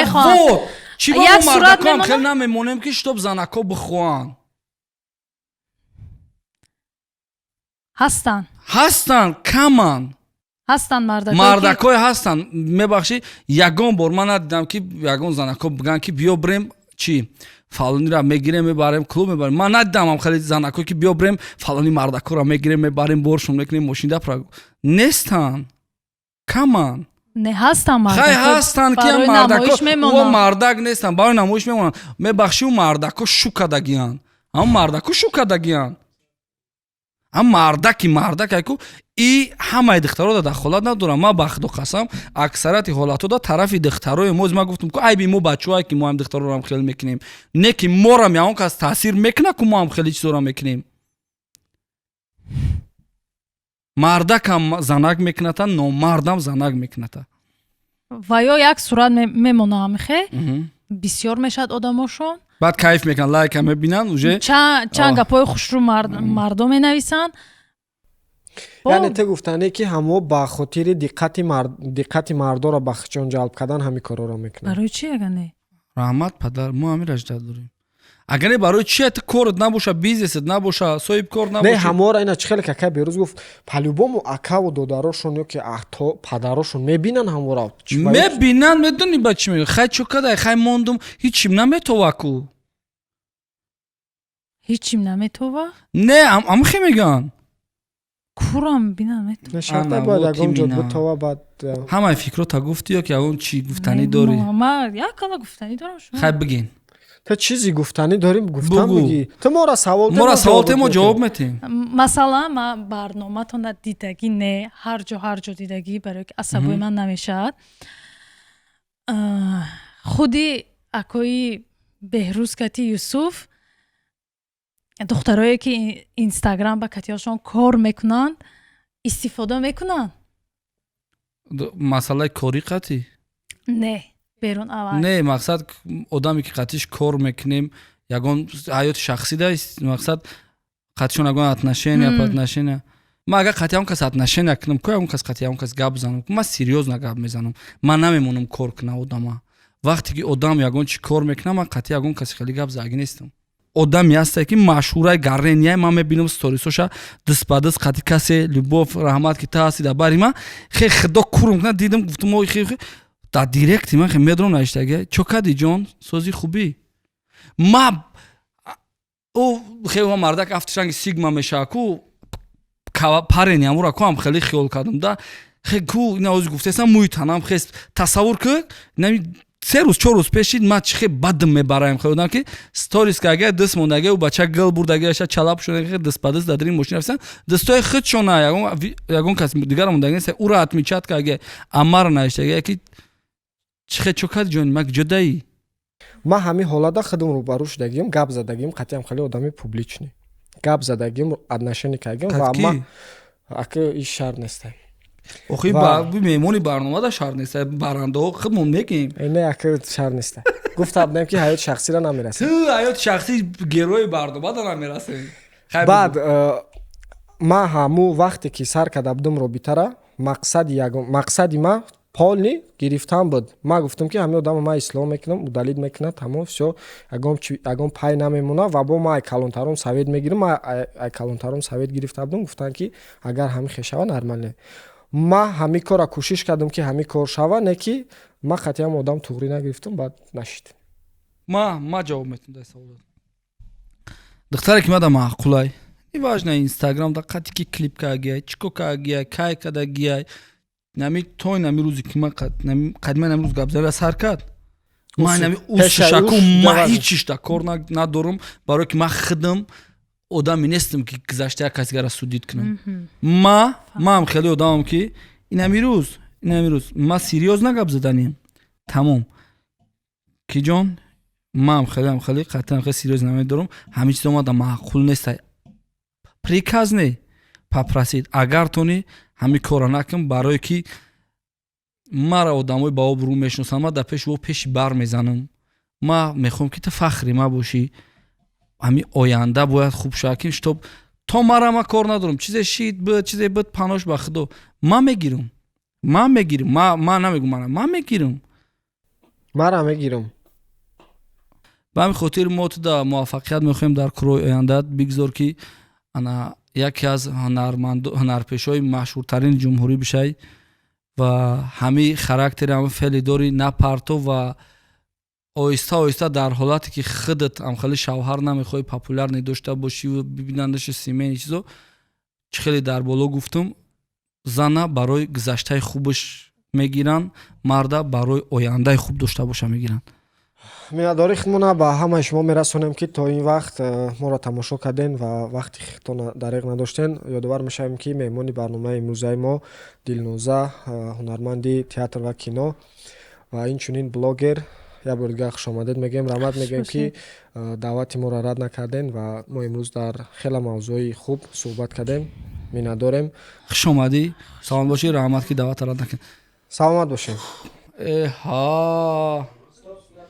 мехоҳанд. Чӣ ба мо мардакоам хеле намемонем, ки чтоб занако бихоҳанд? Ҳастанд. Ҳастанд, каманд. Ҳастанд мардакое. Мардакое ҳастанд. Мебахшӣ, ягон бор ман надидам, ки ягон занако бигӯянд, ки биё бирем, чӣ, фалонира мегирем, мебарем клуб, мебарем. Ман надидам хеле занако, ки биё бирем, фалони мардакоро мегирем, мебарем, боршон мекунем, мошинда нестанд, каманд. Не, ҳастанд. Хай, ҳастанд, ки мардако о мардак нестанд, барои намоиш мемонанд. Мебахшӣ, ӯ мардако шу кардагиянд, ҳам мардако шу кардагиянд, ҳам мардаки мардак айку и ҳамаи духтаро дахолат надорам. Ман ба худо қасам, аксарияти ҳолатҳо да тарафи духтарои мо. Ман гуфтам ку, айби мо бачаҳое, ки мо ҳам духтарорам хел мекунем, не ки морам ягон кас таъсир мекунад ку, мо ҳам хеле чизоро мекунем. Мардакам занак мекуната, номардам занак мекуната. Ва ё як сурат мемона, ҳамихе бисёр мешавад одамошон. Баъд кайф мекунанд, лайка мебинанд уже. Чанд гапҳои хушрӯ мардум менависанд. Яъне ту гуфтанӣ, ки ҳамо ба хотири диққати мардоро ба худшон ҷалб кардан ҳамин корҳоро мекунанд? Барои чи ага не? Раҳмат, падар, мо ҳамин ждать дорем. Агар не, барои чи? Ту корот набоша, бизнесет набоша, соҳибкор Не. набоши. Ҳаморо ина чӣ хеле какай берӯз гуфт, по-любому акаву додарошон ё ки падарошон мебинанд ҳамора. Мебинанд, медонӣ ба чӣ мегӯ? Хай, чӯ кадай? Хай, мондум, ҳичим наметова ку. Ҳичим наметова? Не, амхе мегӯянд. Курам бинам метова. Шарта бояд ягон ҷо битова, баъд. Ҳамаи фикрота гуфтӣ ё ки ягон чӣ гуфтанӣ дорӣ? Ма як кала гуфтанӣ дорам, шумо. Хай, бигин. Ту чизи гуфтанӣ дорим, гуфтан Бугу. Бугӣ, ту моро савол. Моро савол те, мо ҷавоб метиҳем. Масалан, ман барноматона дидагӣ не, ҳар ҷо, ҳар ҷо дидагӣ, барое ки асабои ман намешавад. Худи акои Беҳрӯз кати Юсуф, духтарое ки Инстаграм ба катиҳошон кор мекунанд, истифода мекунанд. Масъалаи корӣ қатӣ? Не, берун аввал. Не, мақсад, одаме ки қатиш кор мекунем, ягон ҳаёти шахсӣ да, мақсад, қатишон ягон отношения, отношения. Ман агар қатъи ягон кас отношения кунам, ку ягон кас қатъи ягон кас гап занам, ман серьёзно гап мезанам. Ман намемонам кор кунам одама. Вақте ки одам ягон чи кор мекунам, ман қатъи ягон каси хеле гап заги нестам. Одаме ҳасте, ки машҳураи гаррения, ман мебинам сторисоша, даст ба даст қатъи касе. Любовь, раҳмат, ки ту ҳасти дар бари ман. Хе, худо курм кунад, дидам, гуфтам: «Ой, хе, дар директи ман хе медонам навиштага, чо кади, ҷон, сози хубӣ?» Ма ӯ хе, ма мардак афтишанги сигма мешава ку, парени амура ку ҳам хеле хиёл кардам да. Хе ку, ина ози гуфтесам, мӯи танам хест. Тасаввур ку, нами 3 рӯз, 4 рӯз пешид, ман чӣ хе бадм мебараем, хелодам ки сторис кага, даст мондаге, ӯ бача гил бурдаге, ша чалап шудаге, даст ба даст дар дари мошина рафтан, дастои худшона, ягон кас дигар мондаге нест, ӯро отмечать каге, амара навиштаге, ки чӣ хе, чо кади, ҷони ман, ҷодаи. Ман ҳамин ҳолата худам рӯбарӯ шудагиам, гап задагиам қатъиам, хеле одами публичный гап задагиам, отношение кардагиам ва ман ака иш шарт нестам. Охи, меҳмони барнома да шарт нест, барандаҳо худмон мегӯем. Не, ака, шарт неста. Гуфта будем, ки ҳаёти шахсиро намерасем. Ту ҳаёти шахсии герои барнома да намерасем. Баъд ман ҳамун вақте ки сар карда будам робитара, мақсади ягон, мақсади ман полный гирифтан буд. Ман гуфтам, ки ҳамин одамро ман ислоҳ мекунам, удалить мекунад, тамом, всё, ягон пай намемонад. Ва бо ман ай калонтарон совет мегирам. Ман ай калонтарон совет гирифта будам, гуфтанд, ки агар ҳамин хел шава, нормально. Ман ҳамин корро кӯшиш кардам, ки ҳамин кор шава, не ки ман қатъиан одам туғрӣ нагирифтам, баъд нашид. Ма ҷавоб метам дар саволот. Духтаре ки мада маъқулай, неважно, Инстаграм да қати ки клип кагияй, чӣ ко кагияй, кай кадагияй, нами той нами рӯзе ки ман қадима нами рӯз гап зада сар кард, ман нами усшаку, ман ҳичиш да кор надорам, барое ки ман худам одаме нестам, ки гузашта як касигара судить кунам. Ма маам хеле одамам, ки инами рӯз ма серьёзно гап заданем, тамом. Ки ҷон, маам хелеам хеле қатъиан хеле серьёзно намедорам. Ҳамин чиз омада маъқул неста, приказ не, попросить, агар тони ҳамин корро накун, барое ки мара одамои ба обрӯ мешиносанд, ма дар пеши ӯ пеши бар мезанам. Ма мехоҳам, ки ту фахри ма бошӣ, ҳамин оянда бояд хуб шавад, ки чтоб то мара ма кор надорам, чизе шид буд, чизе буд, панош ба худо, ман мегирам, ман мегирам, ман намегум, мана ман мегирам. Мара мегирам. Ба ҳамин хотир мо ту да муваффақият мехоҳем дар корҳои ояндаат. Бигзор, ки ана яке аз ҳунарпешаҳои машҳуртарини ҷумҳурӣ бишавӣ ва ҳамин характери, ҳамин феъли дорӣ напарто ва оҳиста оҳиста дар ҳолате ки худат ҳам хеле шавҳар намехоҳӣ, популярный дошта бошӣ, бибинандаши семейный чизо. Чӣ хеле дар боло гуфтум, зана барои гузаштаи хубаш мегиранд, марда барои ояндаи хуб дошта боша мегиранд. Миннатдории худмона ба ҳамаи шумо мерасонем, ки то ин вақт моро тамошо кардем ва вақти худтон дареғ надоштем. Ёдовар мешавем, ки меҳмони барномаи имрӯзаи мо Дилноза, ҳунарманди театр ва кино ва инчунин блогер. Як бори дигар хушомадед мегӯем, раҳмат мегӯем, ки даъвати моро рад накардем ва мо имрӯз дар хеле мавзӯи хуб суҳбат кардем. Миннатдорем. Хуш омадӣ, саломат бошӣ, раҳмат, ки даъвата рад накунед. Саломат бошем. Эҳа.